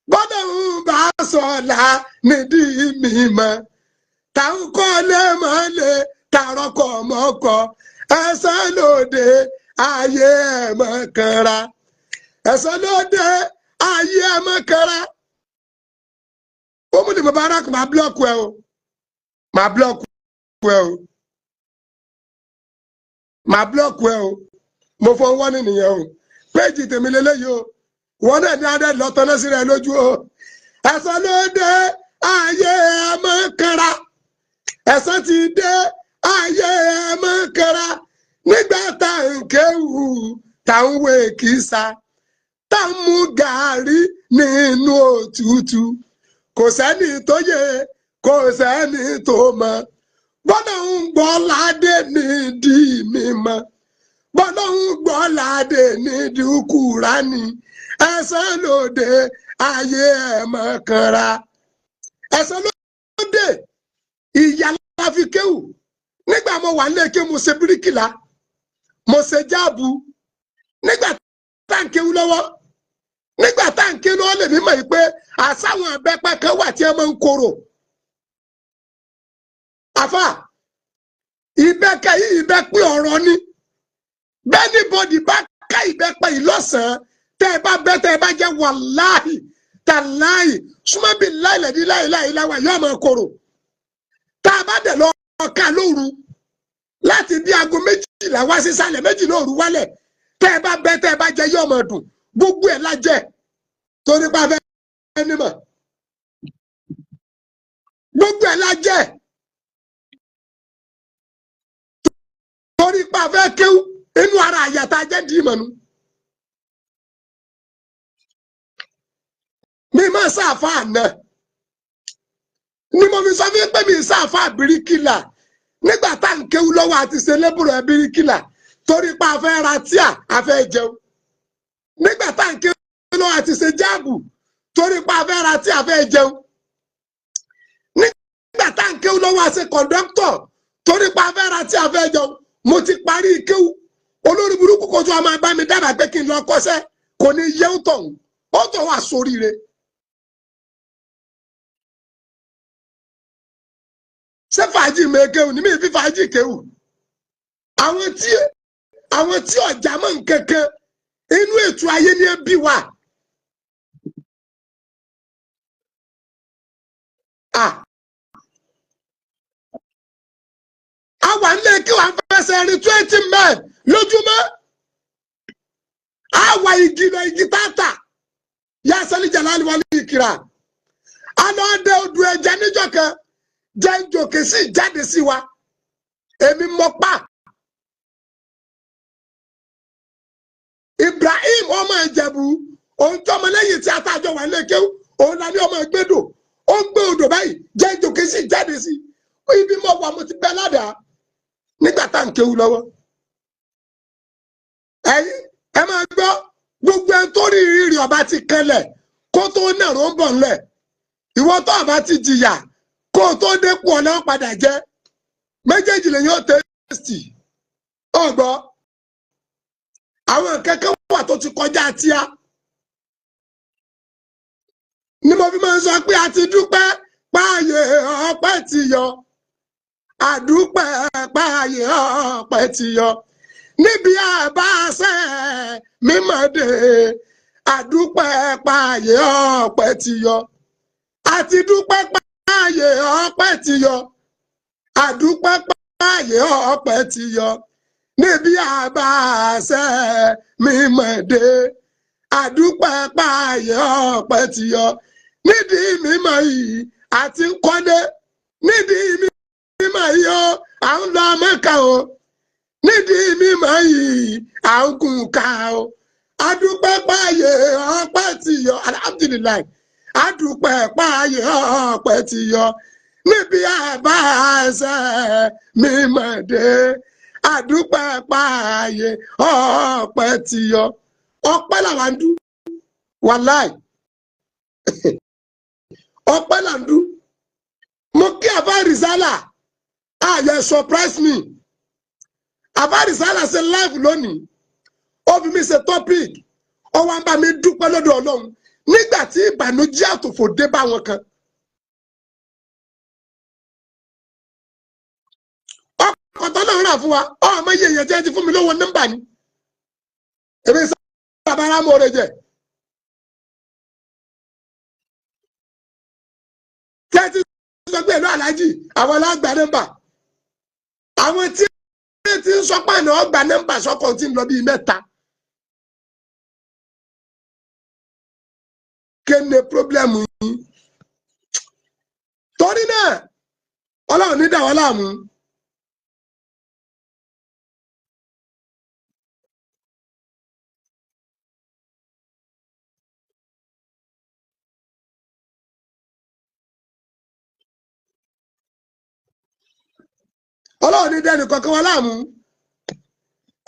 Gbọ́dọ̀ ń bá sọ̀la nídìí mímọ́, tá ń kọ́lé mọ́lé, tàrọ́kọ̀ mọ́kọ̀. Ẹ̀san lóde, ayé ẹ̀ mọ́kànra. Ẹ̀san lóde, ayé ẹ̀ mọ́kànra. Ó mú ní Mubarak, máa block ẹ o, máa block ẹ o, máa block ẹ o. Mo fọ wọ́n nìyẹn o. Péjì tèmi lélẹ́yìí o, wọn náà ní adé lọ́tọ́ náà sí rẹ lójú o. Ẹ̀san ló dé, ayé ẹ̀ mọ́kànra. Ẹ̀san ti dé, ayé ẹ̀ mọ́kànra. Nígbà tá à ń kéwù, tá à ń wé kìsà, tá à ń mu gàárì nínú òtútù, kò sẹ́ni tó yẹ, kò sẹ́ni tó mọ̀. Bọ́lá ń gbọ́ ládé nídìí mímọ́, bọ́lá ń gbọ́ ládé nídìí Kùránì. Ẹ̀san lóde, ayé ẹ̀ mọ́kànra. Ẹ̀san lóde. Ìyá la fi kéwù. Nígbà mo wà nílé ké, mo ṣe bíríkìlà, mo ṣe jáàbù nígbà tá à ń kéwù lọ́wọ́. Nígbà tá à ń kéwù lọ́wọ́, lèmi mọ̀ yìí pé àsáwọn abẹ́pẹ́ kan wà tí ẹ máa ń korò. Àfà ìbẹ́kẹ̀ yìí, ìbẹ́pẹ́ ọ̀rọ̀ ni. Bẹ́ẹ̀ ni bọ́dì bá ká ìbẹ́pẹ́ yìí lọ́sàn-án, tẹ́ ẹ bá bẹ́, tẹ́ ẹ bá jẹ́, wàláhì. Tàláì súnmọ́bí láìlẹ̀dí láìláì láwà yóò máa korò. Tá a bá dẹ̀ lọ ká lóru láti bí aago 12 wá sísàlẹ̀, 12 òru wálẹ̀, tẹ́ ẹ bá bẹ́ tẹ́ ẹ bá jẹ yóò máa dùn. Gbogbo ẹ̀ la jẹ torí pa fẹ́ nímọ̀. Gbogbo ẹ̀ la jẹ torí pa fẹ́ kéwú. Inú ara àyàtà jẹ́ di ìmọ̀nù. Mi máa sáfà àná ni mo fi sọ fún pé mi sáfà bíríkìlà nígbà tá à ń kéwú lọ́wọ́ àti ṣe lébùrọ̀ bíríkìlà torí pa fẹ́ ra tíà a fẹ́ jẹun. Nígbà tá à ń kéwú lọ́wọ́ àti ṣe jáàbù torí pa fẹ́ ra tíà a fẹ́ jẹun. Nígbà tá à ń kéwú lọ́wọ́ àti kọ̀ǹdọ́tọ̀ torí pa fẹ́ ra tíà a fẹ́ jẹun. Mo ti parí kéwú, olórí burúkú kò tó a máa bá mi dábàá pé kí n lọ kọ́ṣẹ́, kò ní yẹ ó tọ̀hún, ó tọ̀ wá sóríire. Ṣé fàájì mẹ́kẹ́wù ní mi fi fàájì kéwù? Àwọn tí ọ̀já mọ̀ nkankan inú ètò ayé ni ẹ bí wa. Àwa nílé kí wàá fẹsẹ̀ rin 20 men lójúmọ́. Àwa igi lọ igi tààtà yá sẹ́ni jàlálì wọlé ìkìrà. Àná ọdẹ odò ẹja níjọ́ kan jẹ́ ń jòkè sí ìjáde sí wa. Èmi mọ pa. Ibrahim ọmọ Ìjẹ̀bú, òun tí ọmọ lẹ́yìn tí atájọ wà lékeu, òun la ní ọmọ ìgbédò, ó ń gbé odò báyìí, jẹ́ ń jòkè sí ìjáde sí. Ibi mọ̀ wà mo ti bẹ́ ládàá nígbà tá à ń kéwu lọ́wọ́. Ẹ̀yin ẹ máa gbọ́ gbogbo ẹni tó rí ìrírí ọba ti kanlẹ̀ kó tó nàró ń bọ̀ ńlẹ̀. Ìwọ tó ọba ti jìyà kó o tó dépò ọ̀nà padà jẹ́ méjèèjì lè yóò tẹ́sítì. Ọ̀gbọ́ àwọn kẹ́kẹ́ wà tó ti kọjá tíá ni mo fi máa ń sọ pé a ti dúpẹ́ páàyè ọpẹ́ ti yọ, àdúpẹ́ páàyè ọpẹ́ ti yọ níbi àbáṣẹ mímọ́ dé, àdúpẹ́ páàyè ọpẹ́ ti yọ, a ti dúpẹ́ páàyè ọpẹ́ ti yọ, àdúpẹ́ páàyè ọpẹ́ ti yọ níbi àbáṣẹ mímọ́ dé, àdúpẹ́ páàyè ọpẹ́ ti yọ. Nídìí mímọ́ yìí àti ń kọ́lé, nídìí mímọ́ yìí ó à ń lọ Mẹ́kà o, nídìí mímọ́ yìí à ń gùn ká o, àdúpẹ́ páàyè ọpẹ́ ti yọ, alhamdulilayi, àdúpẹ́ páàyè ọpẹ́ ti yọ níbi àbáṣẹ mímọ́ dé, àdúpẹ́ páàyè ọpẹ́ ti yọ. Ọpẹ́ làwọn ń dú, wàláì ọpẹ́ là ń dú. Mo kí Àfá Rìsálà, àyè surprise me. Àfá Rìsálà ṣe live lónìí, ó fi mi ṣe topic, ó wá ń bá mi dúpẹ́ lọ́dọ̀ Ọlọ́run nígbà tí ìbànújẹ́ àtòfò dé bá wọn kan. Ọkọ̀ tó náà rà fún wa, ọmọ iye èèyàn jẹ́ ti fún mi lówó nọ́mbà ni. Èmi sábà rà mọ́ ọ̀rẹ́ jẹ. Tẹ́tí sọ pé ìlú aláàjì àwọn alágbà nọ́mbà, àwọn tí ti ń sọ pé àná ọgbà nọ́mbà sọkọ̀ tí ń lọ bíi 3. Kéne pírọ́blẹ́mù yín? Torí náà Ọlọ́run ní dà wá láàmú. Ọlọ́run ní dẹ́nu kankan wá láàmú.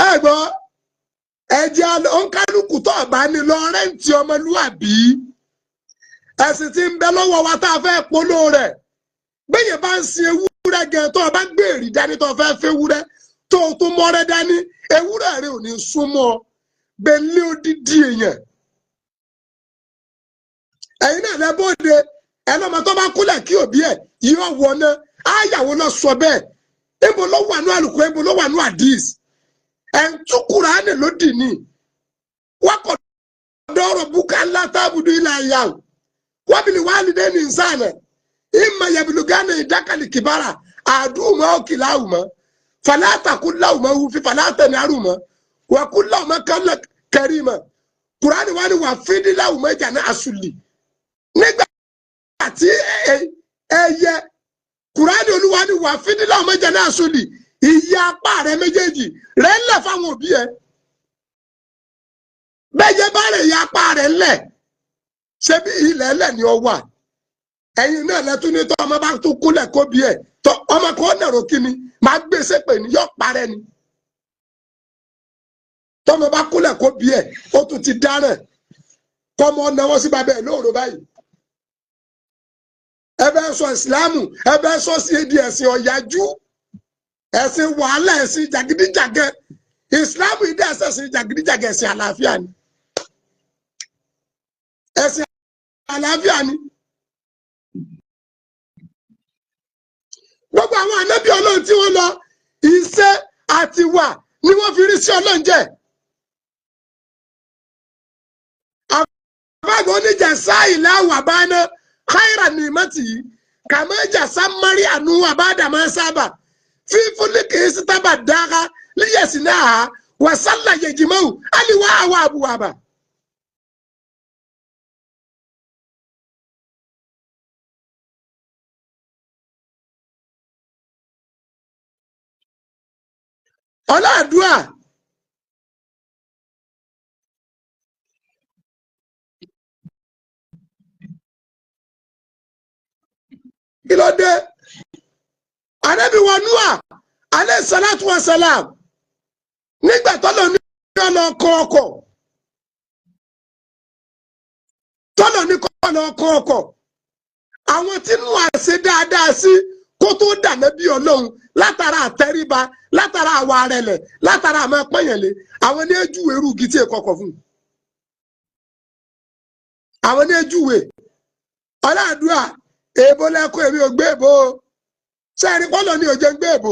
Ẹ gbọ́, ẹ̀jẹ̀ òǹkálùkù tó ọ̀bá ni lọ rẹ́ǹtì ọmọlúàbí. Ẹ̀sìn tí ń bẹ lọ́wọ́ wa tá a fẹ́ polówó rẹ̀. Bẹ́yẹn bá ń sin ewúrẹ́ gan tó o bá gbé èrì dání tó o fẹ́ fẹ́ ewúrẹ́ tó o tún mọ́rẹ́ dání, ewúrẹ́ rẹ ò ní súnmọ́ bẹ́lẹ́ odidi èèyàn. Ẹ̀yin náà lẹ bóde ẹ lọ́mọ tó bá kúlẹ̀ kí òbí ẹ̀ yóò wọná, áyàwó lọ sọ bẹ́ẹ̀. Ibo ló wà ní àlùkò, ibo ló wà ní àdìs. Ẹ̀ ń tú Kùránì lódì ní. Wákọ̀ dọ́rọ̀ búkà ńlá tábùdú ilẹ̀ ẹ̀yà o. Wabili walidayni ihsana imma yablughanna indakal kibara ahaduhuma aw kilahuma fala taqul lahuma uffin fala tanharhuma wa qul lahuma qawlan karima. Kùránì wá ní wà fídíláwù mẹ́jà ní asùlì nígbà tí ẹyẹ Kùránì Olúwa ní wà fídíláwù mẹ́jà ní asùlì, ìyá apá rẹ méjèèjì rẹ ńlẹ̀ fáwọn òbí ẹ. Bẹ́ẹ̀ bá rẹ̀ ìyá apá rẹ ńlẹ̀, ṣé bí ilẹ̀ ńlẹ̀ ni ọ wà. Ẹ̀yin náà lẹ́tún ní tọ́ ọmọ bá tún kúnlẹ̀ kó bí ẹ̀ tọ́ ọmọ kan nàró kí ni máa gbé sépè ní yọ parẹ́ ni. Tọ́mọ bá kúnlẹ̀ kó bí ẹ̀ ó tún ti dáràn, kọ́mọ náwó sí bàbá ẹ̀ lóòrò báyìí. Ẹ bẹ́ sọ ìsìláàmù, ẹ bẹ́ sọ sí èdè ẹ̀sìn ọ̀yájú, ẹ̀sìn wàhálà, ẹ̀sìn jàgídíjàgẹ. Ìsìláàmù ìdí ẹ̀sìn jàgídíjàgẹ, ẹ̀sìn àlàáfíà ni, ẹ̀sìn àlàáfíà ni. Gbogbo àwọn ànábì Ọlọ́run tí wọ́n lọ, iṣẹ́ àti wà ni wọ́n fi rí sí Ọlọ́run jẹ́. Àbáàgbà oníjàsá ìlà wàbáná káírà ní ìmọ̀tì yìí kàmá jàsá mari ànú àbádàmá sábà fífúnni kìí sítábà dára líyẹ̀sì náà wàsálà yẹjìmọ́wù àlìwá àwọ̀ àbúwàbà. Ọlọ́àdúà kí ló dé? Ànábì wa Núà alayhi salatu wa salam, nígbà tọ́lọ̀ ní ọ̀nà ọkọ̀ ọkọ̀, tọ́lọ̀ ní kọ́ ọkọ̀ ọkọ̀, àwọn tí Núà ṣe dáadáa sí kó tó dànà bí Ọlọ́run látara àtẹríba, látara àwa arẹlẹ̀, látara àmọ́ pọ́nyẹ̀lé, àwọn ní ejúwe irú igi tí èkó ọkọ̀ fún un. Àwọn ní ejúwe. Ọlọ́àdúrà èèbó lẹ́kọ̀ọ́, èmi ò gbé èèbó o. Sẹ́ẹ̀rí pọ́lọ̀ ni òjò ń gbé èèbó.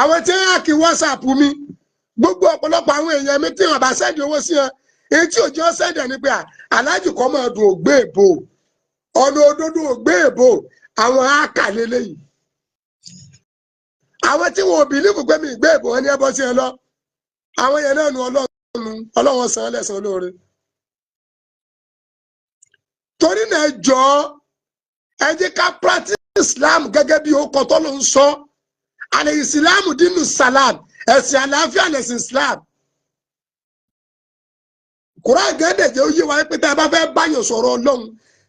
Àwọn tí ń hàkì WhatsApp mi, gbogbo ọ̀pọ̀lọpọ̀ àwọn èèyàn mi tí wọ́n bá sẹ́ndì owó sí wọn, èyí tí òjò sẹ́ndì ẹ̀ ni pé aláàjì kọ́ máa dùn ò gbé èèbó, ọ̀nà òdodo ò gbé èèbó, àwọn áàkà lélẹ́yìí. Àwọn tí wọn ò bìlífù pé mi gbé èèbó wọn ní ẹbọ sí ẹ lọ. Àwọn yẹn náà nu Ọlọ́run, Ọlọ́run san án lẹ́san olóore. Torí náà jọ̀ọ́, ẹ jẹ́ ká practice Islam gẹ́gẹ́ bí ó kọ́ tó ló ń sọ. Àlẹ́ ìsìlámù dínú salam, ẹ̀sìn àlàáfíà lẹ̀sìn Islam. Kùránì gẹ́gẹ́ jẹ́ ó yé wa pé tẹ́ ẹ bá fẹ́ báyọ̀ sọ̀rọ̀ Ọlọ́run,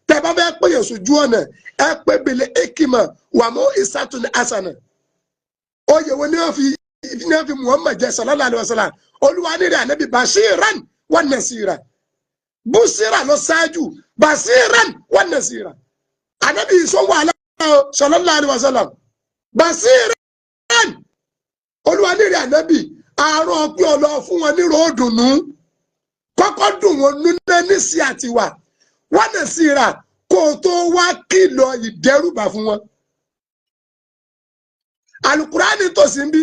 tẹ́ ẹ bá fẹ́ pèyàn sójú ọ̀nà, ẹ pé bèlè ekima wà mọ́ ìsàtún asana. Oyè wo ni wọ́n fi Muhammad jẹ sallallahu alaihi wasallam? Olúwa nírẹ̀ ànábì bashiran wa nasira. Busira lọ ṣáájú, bashiran wa nasira. Ànábì sọ́wọ́ alẹ́ sallallahu alaihi wasallam. Bashiran. Olúwa nírẹ̀ ànábì àárọ̀ pé ọlọ́ fún wọn nírò òdùnnú. Kọ́kọ́ dùn wọn núná nísì àtiwà. Wa nasira kó o tó wá kìlọ̀ ìdẹ́rùbà fún wọn. Alukurani tó sì ń bí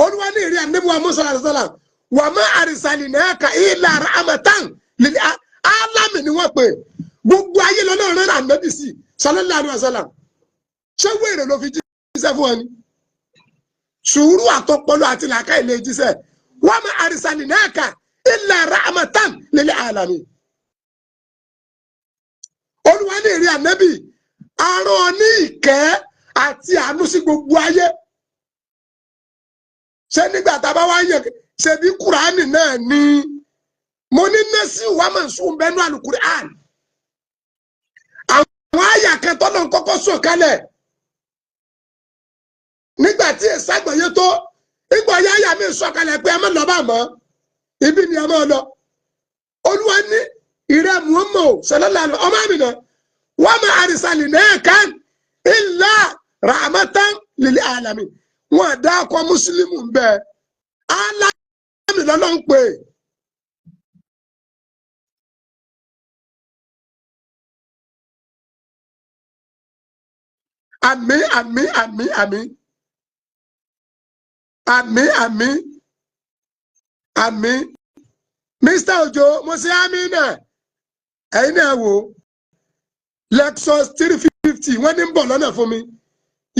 Olúwa ní ìrí ànábì wa Musa alayhi salam wà má arsalinaka illa rahmatan lil alami ni wọ́n pè gbogbo ayé lọ́nà rẹ̀ ànábì sí sallallahu alaihi wasallam. Ṣé wèrè ló fi jíṣẹ́ fún wọn ni? Sùúrù àtọpọlọ àti làákà ilé jíṣẹ́. Wà má arsalinaka illa rahmatan lil alamin. Olúwa ní ìrí ànábì arán ní ìkẹ́ àti àánú sí gbogbo ayé. Ṣé nígbà tá a bá wá yẹ ṣe bí kúránì náà ni mo ní nẹ́sì wà máa ń sùn bẹ́ẹ̀ ní àlùkùránì. Àwọn àyà kan tọ́lọ̀ ń kọ́kọ́ sọ̀ kalẹ̀ nígbà tí ìsàgbọ̀yé tó ìgbà yá àyà mi sọ̀ kalẹ̀ pé ẹ má lọ bá mọ́ ibi ni ẹ má lọ. Olúwa ní ìrẹ́ Muhammad sallallahu ọmọ mi náà wà má àrísàlì náà kan illa rahmatan lil alamin. Wọn dá ọkọ mùsùlùmí bẹ alámì lọ́lọ́ ń pè. Àmín àmín àmín àmín àmín àmín àmín. Mr. Ojo mo ṣe àmín náà, ẹ̀yin náà wò Lexus 350 wọ́n ní ń bọ̀ lọ́nà fún mi.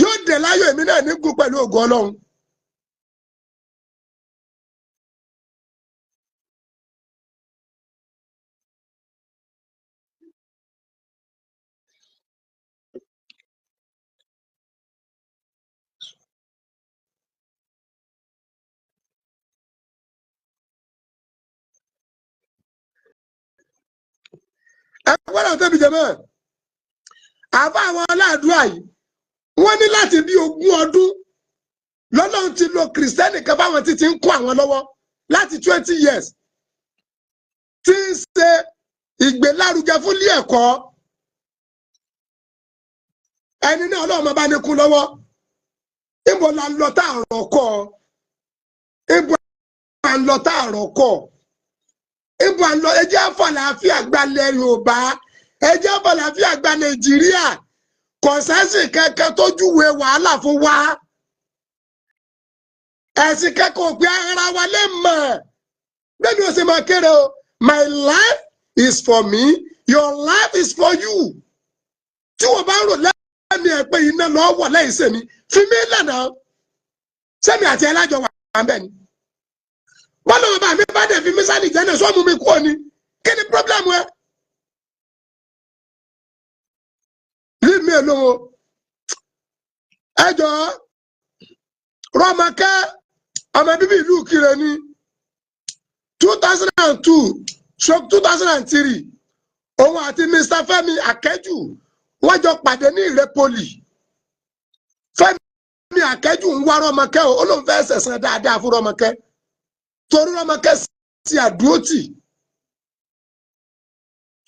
Yóò dẹ̀ láyọ̀, èmi náà ní gùn pẹ̀lú ògo Ọlọ́run. Ẹ gbọ́dọ̀ tóbi jẹ mọ́ àfa àwọn aládùúrà yìí. Wọ́n ní láti bí 20 ọdún lọ́lọ́run ti lo Kìrìsìtẹ́nì kan fáwọn títí ń kó àwọn lọ́wọ́ láti 20 years, tí ń ṣe ìgbélárugẹ fún ilé ẹ̀kọ́. Ẹni náà, Ọlọ́run máa bá ní kú lọ́wọ́. Níbo la ń lọ tá àrọ̀ kọ́? Níbo la ń lọ tá àrọ̀ kọ́? Níbo à ń lọ? Ẹ jẹ́ àfàlàáfíà gbalẹ̀ Yorùbá, ẹ jẹ́ àfàlàáfíà gba Nàìjíríà. Kọ̀sẹ́sì kankan tó júwe wàhálà fún wa, ẹ̀sìn kankan ò pé ara wa lè mọ̀. Bẹ́ẹ̀ ni ó ṣe máa kéré o. My life is for me, your life is for you. Tí wọ́n bá ń rò lẹ́mìí ẹ̀ pé iná lọ́ọ́ wọ̀ lẹ́yìn sẹ́mi, fi mí lànà sẹ́mi àti ẹlájọ wà ń bẹ̀ ni. Bọ́lá ọba mi bá dẹ̀ fi mí sálì jẹ́ náà, sọ́mu mi kú òní. Kí ni problem ẹ? Leave me alone o. Ẹ jọ̀ọ́, Rọ́mọkẹ́, ọmọ bíbí ìlú Ìkirè ní 2002/2003, òun àti Mr. Fẹ́mi Akẹ́jù wọ́n jọ pàdé ní Ìrẹ́pọ̀lì. Fẹ́mi Akẹ́jù ń wá Rọ́mọkẹ́ o. Ó lóun fẹ́ sẹ̀sán dáadáa fún Rọ́mọkẹ́ torí Rọ́mọkẹ́ sí àdúrótì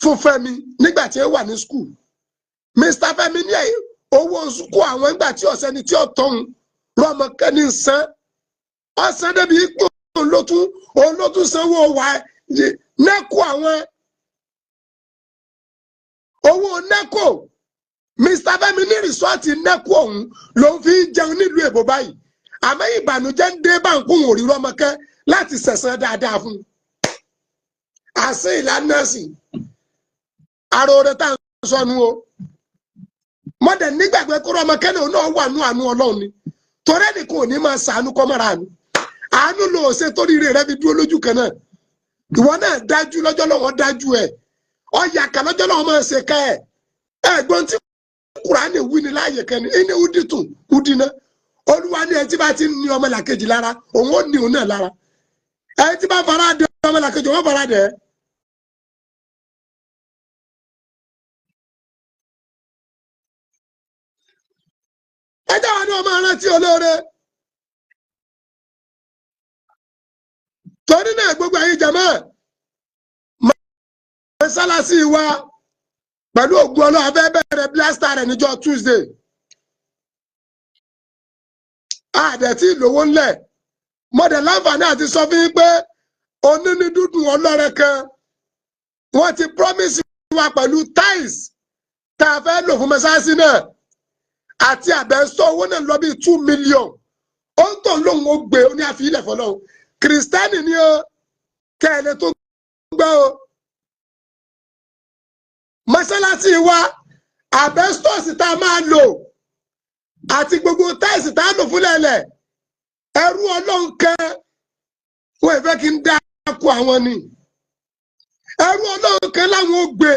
fún Fẹ́mi nígbà tí ó wà ní school. Mr. Fẹ́mi ní owó school àwọn nígbà tí ọ̀sẹ̀ ni tí ó tọ́hún, Rọ́mọkẹ́ ní san ọ̀sán débi pé òun ló tún sanwó wa NECO, àwọn owó NECO. Mr. Fẹ́mi ní result NECO òun ló ń fi jẹun nílùú èbó báyìí, àmọ́ ìbànújẹ́ ń dé báńkù òun ò rí Rọ́mọkẹ́ láti sẹ̀sán dáadáa fún un. Àṣẹ ìlànà sí aróore tá à ń sọnù o. Mọ́dẹ̀ nígbàgbé kó Rọ́mọkẹ́ náà wà nú àánú Ọlọ́run ni, torí ẹnìkan ò ní máa sàánú kọ́ mọ́ra. Àánú, àánú ló ṣe torí rẹ fi dúró lójú kan náà. Ìwọ náà dájú lọ́jọ́ lọ́wọ́, dájú ẹ̀ ọ̀yà kan lọ́jọ́ lọ́wọ́ máa ṣe ká ẹ̀. Ẹ̀gbọ́n tí Kùránì wí ni láàyè kan ní ẹni uditun udina. Olúwa ní ẹ tí bá ti ní ọmọ làkejì lára, òun ó ní òun náà lára. Ẹ tí bá fara dé ọmọ làkejì, òun fara dé. Ẹ jẹ́ àwọn ọmọ rántí olóore. Torí náà, gbogbo ẹ̀yin jàmá, mọ́sálásí wa, pẹ̀lú ògùn Ọlọ́run, a fẹ́ bẹ̀rẹ̀ plaster rẹ̀ níjọ́ Tuesday. Àdẹ̀tí ìlówó ńlẹ̀ mọ̀dẹ̀ láǹfààní àti sọ fún yín pé oníní dúdùn ọlọ́rẹ̀ kan, wọ́n ti promise wa pẹ̀lú tiles tá a fẹ́ lò fún mọ́sálásí náà àti àbẹ̀sọ. Owó náà lọ bíi 2 million. Ó ń tàn lóhùn, ó gbé ó ní àfi ilẹ̀ fọlọ́hún. Kìrìsìtẹ́nì ni ó kẹ́ẹ̀lẹ́ tó gbọ́ o. Mọ́sálásí wa, asbestos tá a máa lò àti gbogbo tiles tá a lò fúnlẹ̀lẹ̀, ẹrú Ọlọ́run kan, wọ́n ìfẹ́ kí n dá kó àwọn ni, ẹrú Ọlọ́run kan láwọn ó gbé,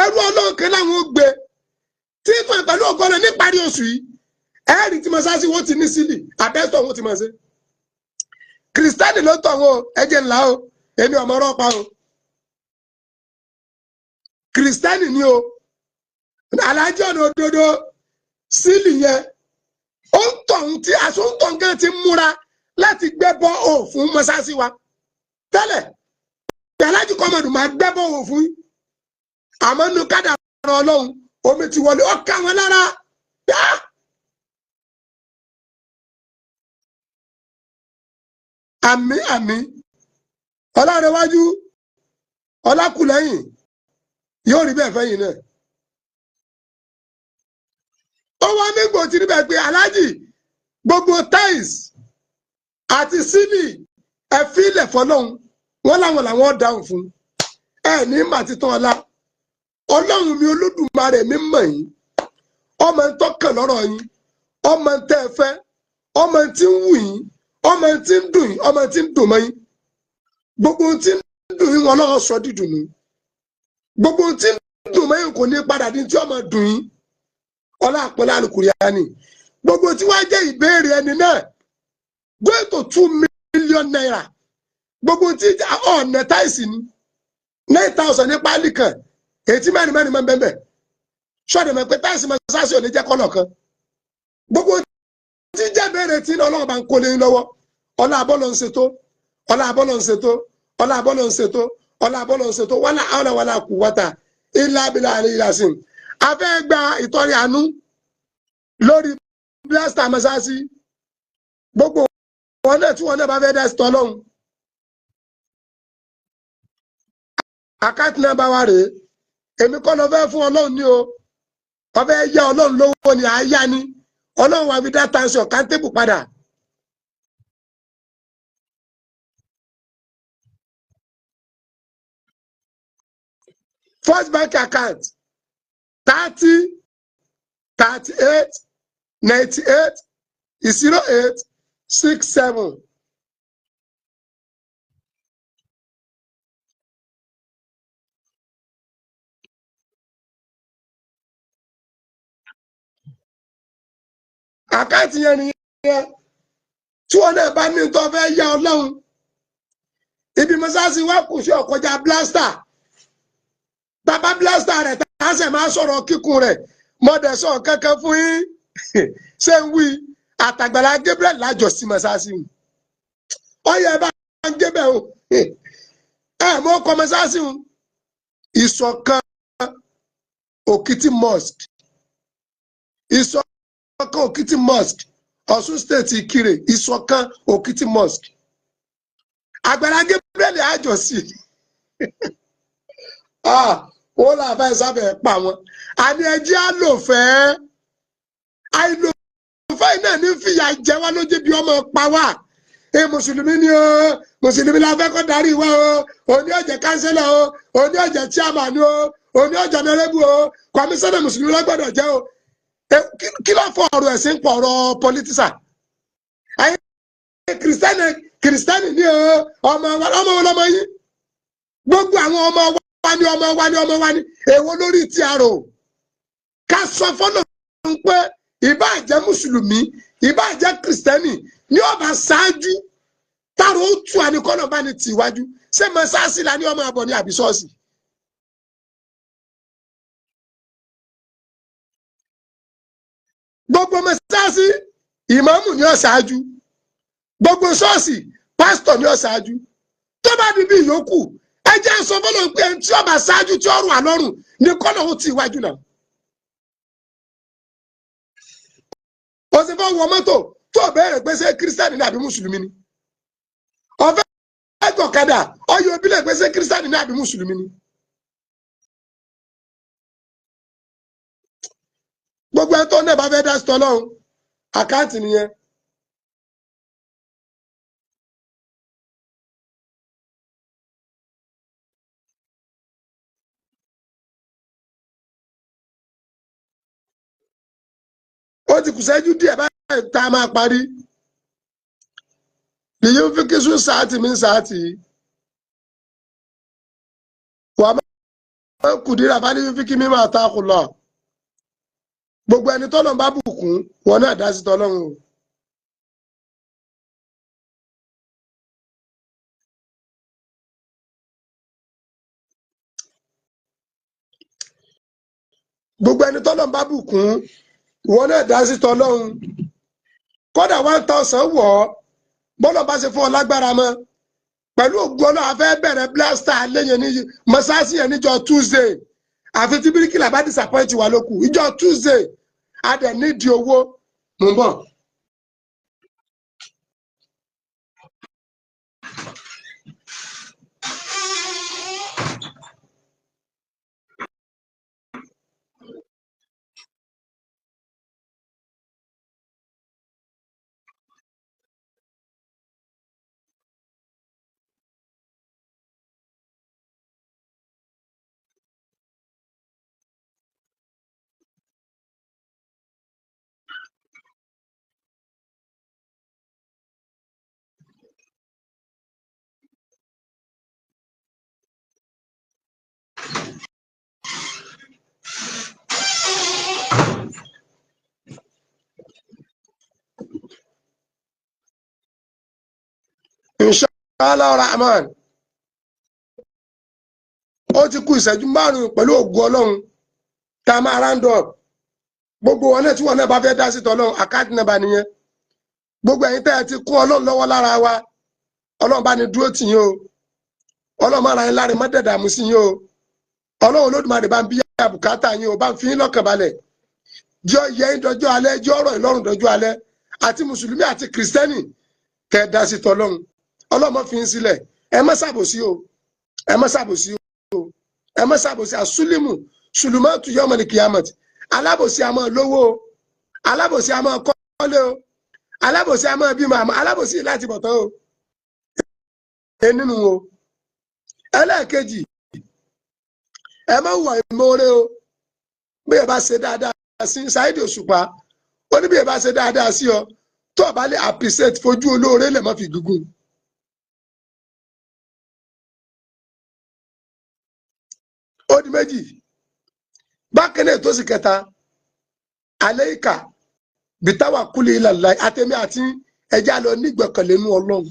ẹrú Ọlọ́run kan láwọn ó gbé tí fún pẹ̀lú ọgọ́rùn níparí oṣù yìí. Ẹ̀ẹ́rì tí mọ́sálásí wọ́n ti ní sílì, asbestos wọ́n ti máa ṣe. Kìrìsìtẹ́nì ló tọ̀ wọn o. Ẹ̀jẹ̀ ńlá o, èmi ọmọ ọlọ́pàá o. Kìrìsìtẹ́nì ni o. Alájọ ọ̀nà òdodo sílì yẹn, ó ń tọ̀hún tí aṣọ ń tọ̀hún gan ti múra láti gbẹ́bọ́ ò fún mọ́sáàsì wa tẹ́lẹ̀. Alájì kọ́mọdù máa gbẹ́bọ́ ò fún yín, àmọ́ nínú kádàrá Ọlọ́run, omi ti wọlé, ó ká wọn lára. Àmì, àmì ọlárẹ̀wájú ọlákùlẹ́yìn yóò rí bẹ́ẹ̀ fẹ́yìn náà. Ó wá nígbò tí níbẹ̀ pé aláàjì, gbogbo tiles àti sílì, ẹ̀fí ilẹ̀ fọlọ́hún. Wọ́n láwọn làwọn dáhùn fún. Ẹ ní mà títàn ọlá. Ọlọ́run mi Olódùmarè mi mọ̀ yín, ọmọ ń tọ́kàn lọ́rọ̀ yín, ọmọ ń tẹ́ ẹ fẹ́, ọmọ tí ń wù yín, ọmọ tí ń dùn yín, ọmọ tí ń dùn mọ́ yín. Gbogbo ohun tí ń dùn yín wọn lọ́wọ́ sọ dídùn nù. Gbogbo ohun tí ń dùn mọ́ yín kò ní padà di tí ọmọ dùn yín. Ọlá àpọ̀lá Àlùkùránì. Gbogbo tí wàá jẹ́ ìbéèrè ẹni náà going to ₦2 million. Gbogbo tí ọ̀nà táìsì ni 9,000 ní páálí kan, èyí tí mẹ́rin mẹ́rin máa ń bẹ́ẹ̀ bẹ́ẹ̀. Ṣọ́ọ̀dẹ̀ mọ̀ pé táìsì máa ṣáṣì ò ní jẹ́ kọ́lọ̀ kan. Gbogbo tí jẹ́ béèrè tí iná Ọlọ́run bá ń kó lé yín lọ́wọ́. Ọlá abọ́lọ̀ ń ṣètò, ọlá abọ́lọ̀ ń ṣètò, ọlá abọ́lọ̀ ń ṣètò, ọlá abọ́lọ̀ ń ṣètò. Wala hawla wala quwwata illa billahi àlẹ́ ìlàsìn. A fẹ́ gba ìtọ́rẹ àánú lórí blaster mọ́sáàsì. Gbogbo wọn náà tí wọn náà bá fẹ́ dá sí tọ́lọ́hún, àkáǹtì nọ́mbà wa rèé. Èmi kọ́ lọ fẹ́ fún Ọlọ́run ní o, wọ́n fẹ́ yá Ọlọ́run lówó ni, àáyá ni Ọlọ́run wa fi dá tansi ọ̀kántébù padà. First Bank account 3038980867. Àkáǹtì yẹn nìyẹn. Tí wọn náà bá ní tó fẹ́ yá Ọlọ́run, ibi mọ́sáàsì wa kù sí ọ̀kọjá blaster. Bàbá blaster rẹ̀ tá a sẹ̀ máa sọ̀rọ̀ kíkun rẹ̀, mọ̀dẹ̀sọ̀ kankan fún yín. Ṣé ń wí àtàgbàlá Gabriel lájọ sí mọ́sáàsì wọn? Ọyẹ bá ń débẹ̀ o. Ẹ mọ́ kọ́ mọ́sáàsì wọn, Ìṣọ̀kan Òkìtì Mosque, Ìṣọ̀kan Òkìtì Mosque, Ọ̀ṣun State, Ìkirè. Ìṣọ̀kan Òkìtì Mosque, Àgbàlá Gabriel àjọ sí. Ó là fẹ́ sábẹ̀ pa wọn. Àní ẹjẹ́ àlòfẹ́, àìlòfẹ́ náà ní fìyà jẹ wá lójú bí ọmọ pa wá. Ẹ mùsùlùmí ni o, mùsùlùmí la fẹ́ kó darí wa o, òní ọ̀jẹ̀ kánsílọ̀ o, òní ọ̀jẹ̀ chairman o, òní ọ̀jẹ̀ nẹ́rẹ́bù o, kọmíṣánná mùsùlùmí ló gbọ́dọ̀ jẹ́ o. Kí ló fọ ọ̀rọ̀ ẹ̀sìn pọ̀ ọ̀rọ̀ pọlítísà? Ẹ̀yin kìrìsìtẹ́nì, kìrìsìtẹ́nì ni o, ọmọ wa, ọmọ wọn lọmọ yín. Gbogbo àwọn ọmọ wa ni, ọmọ wa ni, ọmọ wa ni. Èwo lórí ti àrò ká sọ fọ́nà pé ìbáà jẹ́ mùsùlùmí, ìbáà jẹ́ kìrìsìtẹ́nì ní ọba ṣáájú táàrò ó tu àníkọ́nà bá ní tìwájú. Ṣé mọ́sáàsì la ní ọmọ àbọ̀ ní àbí ṣọ́ọ̀ṣì? Gbogbo mọ́sáàsì, ìmáàmù ní ó ṣáájú. Gbogbo ṣọ́ọ̀ṣì, pásítọ̀ ní ó ṣáájú. Tó bá di bí ìyókù, ẹ jẹ́ sọ fọlọ́ pé ẹni tí ọba ṣáájú tí ọrùn àlọ́rùn ní kọ́nà ó ti iwájú náà. Ó sì fẹ́ wọ mọ́tò tó bẹ̀rẹ̀ pé ṣé kírísítẹ́nì ní àbí mùsùlùmí ni. Ọ̀fẹ́ gọ̀kadà ọyọ òbílẹ̀ pé ṣé kírísítẹ́nì ní àbí mùsùlùmí ni. Gbogbo ẹ tó náà bá fẹ́ dá sí tọ́lọ́run, àkáǹtì nìyẹn. Ó ti kù sẹ́jú díẹ̀ báyìí tá a máa parí. Lèyí ń fi kí sún sáàtì mi sáàtì wà máa ń kùdírà bá ní fífi kí mi máa ta kù lọ. Gbogbo ẹni tọ́lọ̀ bá bùkún wọn náà dá sí tọ́lọ́run o. Gbogbo ẹni tọ́lọ̀ bá bùkún ìwọ náà dá sí tọ́lọ́run. Kódà 1,000 wọ̀ ọ́, bọ́lọ̀ bá ṣe fún ọ lágbára mọ́. Pẹ̀lú ògùn Ọlọ́run, a fẹ́ bẹ̀rẹ̀ blaster lẹ́yìn ní mọ́sáàsì yẹn níjọ́ Tuesday. Àfi tí bíríkìlà bá disappoint wa lókù. Ìjọ́ Tuesday a dẹ̀ nídìí owó. Mò ń bọ̀. Allah Rahman, ó ti kú ìṣẹ́jú 5 pẹ̀lú ògùn Ọlọ́run tá a máa round up. Gbogbo wọn náà tí wọn náà bá fẹ́ dá sí tọ́lọ́run, account number nìyẹn. Gbogbo ẹ̀yin tẹ́ ẹ ti kún Ọlọ́run lọ́wọ́ lára wa, Ọlọ́run bá ní dúró tì yín o. Ọlọ́run máa ra yín láre, mọ́dẹ̀dàmú sí yín o. Ọlọ́run Olódùmarè bá ń bí àbùkátà yín o, bá ń fi yín lọ́kàn balẹ̀, jẹ́ yẹ yín dọjọ́ alẹ́, jẹ́ ọ̀rọ̀ ìlọ́run dọjọ́ alẹ́. Àti mùsùlùmí àti kìrìsìtẹ́nì kẹ́ ẹ dá sí tọ́lọ́run, Ọlọ́run má fi yín sílẹ̀. Ẹ má ṣàbòsí o, ẹ má ṣàbòsí o, ẹ má ṣàbòsí. Àsúlímù sùlùmọ́tù yọmọlì kìyàmọ̀tì. Alábòsí a máa lówó o, alábòsí a máa kọ́lé o, alábòsí a máa bímọ, àmọ́ alábòsí láti bọ̀ tán o nínú o. Ẹlẹ́ẹ̀kejì, ẹ má wà ìmoore o. Bí ẹ bá ṣe dáadáa sí Saheed Òṣùpá, ó ní bí ẹ bá ṣe dáadáa sí ọ, tó o bá lè appreciate, fojú olóore lè má fi gígùn. Ó di méjì. Bákan náà tó sì kẹta, aleika bitawa kúlẹ̀ ilàlá, àtẹ̀mí àti ẹja lọ nígbẹ̀kẹ̀lé nú Ọlọ́run.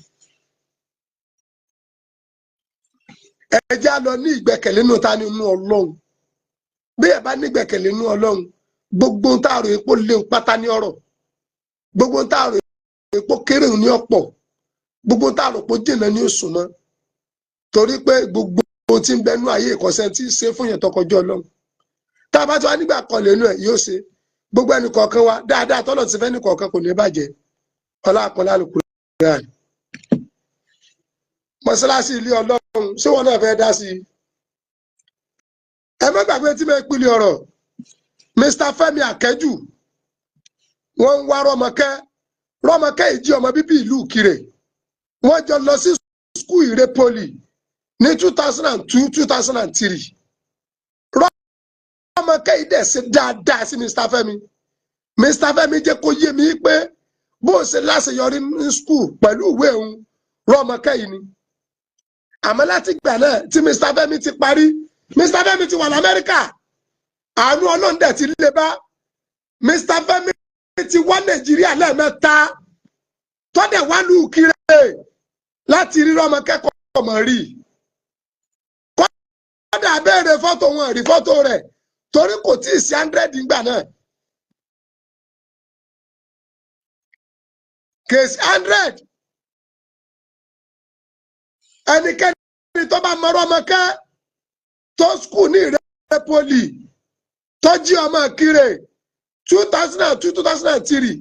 Ẹja lọ ní ìgbẹ́kẹ̀lé nú ta ni? Nú Ọlọ́run. Bí ẹ bá nígbẹ́kẹ̀lé nú Ọlọ́run, gbogbo ń tààrọ̀ epo léwu pátá ní ọ̀rọ̀, gbogbo ń tààrọ̀ epo kéré ní ọ̀pọ̀, gbogbo ń tààrọ̀ epo jìnnà ní oṣù mọ́. Torí pé gbogbo ohun tí ń bẹnu ayé ìkọsẹ́ tí ń ṣe fún yẹn tọkọjọ́ Ọlọ́run. Tá a bá ti wá nígbà kan lẹ́nu ẹ̀ yóò ṣe gbogbo ẹnì kọ̀ọ̀kan wa dáadáa tọ́lọ̀ ti fẹ́ ní kọ̀ọ̀kan kò ní bàjẹ́. Ọlá àpọ̀lá Al-Qur'an. Mọ́sálásí ilé Ọlọ́run, ṣé wọn náà fẹ́ dá sí i? Ẹ má gbàgbé tí mo pìlẹ̀ ọ̀rọ̀. Mr. Fẹ́mi Akẹ́jù, wọ́n ń wá Rọ́mọkẹ́. Rọ́mọkẹ́ ìjí ọmọ bíbí ìlú Ìkirè. Wọ́n jọ lọ sí skul Ìrè Poli ní 2002, 2003. Rọ́mọkẹ́ yìí dẹ̀ ṣe dáadáa sí Mr. Fẹ́mi. Mr. Fẹ́mi jẹ́ kó yé mi pé bó o ṣe láṣeyọrí ní skul pẹ̀lú ìwé òun, Rọ́mọkẹ́ yìí ni. Àmọ́ láti gbà náà tí Mr. Fẹ́mi ti parí, Mr. Fẹ́mi ti wà l'Amẹ́ríkà, àánú Ọlọ́run dẹ̀ ti lé bá. Mr. Fẹ́mi ti wá Nàìjíríà lẹ́ẹ̀mẹ́ta, tọ́dẹ̀ wá lù Ìkirè láti rí Rọ́mọkẹ́ mọ̀ rí. Kọ́dà béèrè fọ́tò wọn, rí fọ́tò rẹ̀ torí kò tí ì sí 100 ńgbà náà. Kèsì 100. Ẹnikẹ́ni tó bá mọ Rọ́mọkẹ́ tó skul ní Ìrè Poli, tó jí ọmọ Ìkirè 2002, 2003,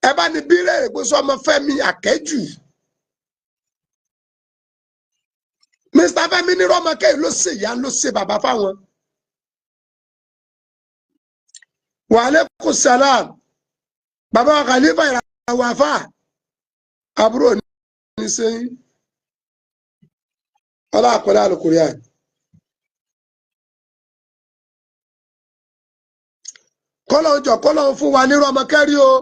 ẹ bá ní bí rẹ̀ pé sọ ọmọ Fẹ́mi Akẹ́jù. Mr. Fẹ́mi ní Rọ́mọkẹ́ ló ṣe ìyá ló ṣe bàbá fáwọn. Wa alaikum salam. Bàbá wa Khalifa ìràwọ̀ àfà àbúrò ní sẹ́yìn. Ọlá àpẹẹrẹ Al-Qur'an. Kọ́lọ̀ jọ kọ́lọ̀ fún wa ní Rọ́mọkẹ́ rí o,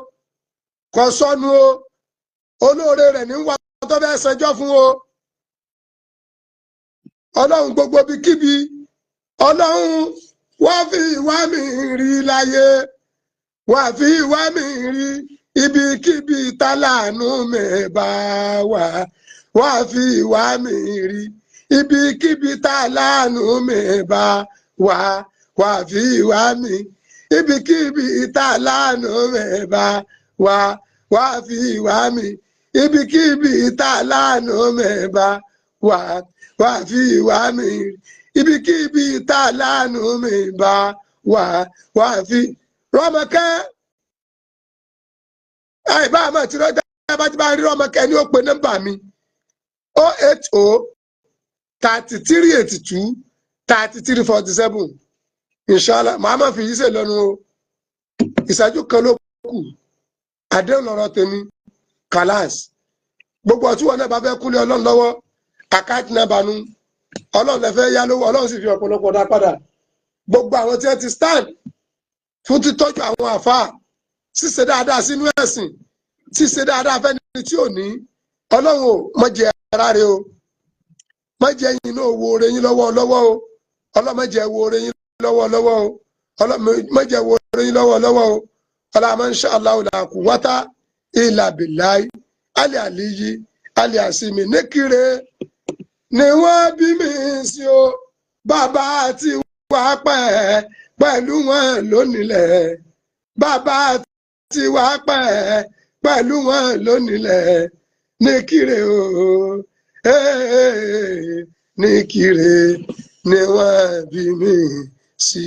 kò sọnù o, olóore rẹ̀ ní wà tó fẹ́ ṣẹjọ́ fún o. Ọlọ́run gbogbo bí kíbi, Ọlọ́run wá fi ìwà mi rí láyé, wá fi ìwà mi rí ibikíbi tálànú mi bá wà, wá fi ìwà mi rí ibikíbi tálànú mi bá wà, wá fi ìwà mi ibikíbi tálànú mi bá wà, wá fi ìwà mi ibikíbi tálànú mi bá wà, wá fi ìwà mi ibikíbi tálànú mi bá wà, wá fi. Rọ́mọkẹ́ àìbá àmọ́ tí rọ́jà bá ti bá rí Rọ́mọkẹ́ ní ó pe nọ́mbà mi 080 33 82 33 47. Inshallah màá má fi yí sè lọ́nu o. Ìṣẹ́jú kan ló kù, àdéhùn lọ́rọ̀ tèmi kàlás. Gbogbo ọtí wọn náà bá fẹ́ kúnlé Ọlọ́run lọ́wọ́, àkáàtì náà banú Ọlọ́run lè fẹ́ yá lówó, Ọlọ́run sì fi ọ̀pọ̀lọpọ̀ dá padà. Gbogbo àwọn tí wọ́n ti stand fún títọ́jú àwọn àfáà, ṣíṣe dáadáa sínú ẹ̀sìn, ṣíṣe dáadáa fẹ́ni tí ò ní, Ọlọ́run ò má jẹ́ ara rẹ o, má jẹ́ yín náà wo oore yín lọ́wọ́ lọ́wọ́ o, Ọlọ́run má jẹ́ wo oore yín lọ́wọ́ lọ́wọ́ o, Ọlọ́run má jẹ́ wo oore yín lọ́wọ́ lọ́wọ́ o. Ọlọ́run insha Allahu la quwwata illa billahi ali aliyi Alias mi níkire ni wọ́n bí mi sí o. Bàbá tí wàá pẹ́ pẹ̀lú wọn lónílẹ̀. Bàbá tí wàá pẹ́ pẹ̀lú wọn lónílẹ̀ níkire o. Níkire ni wọ́n bí mi sí.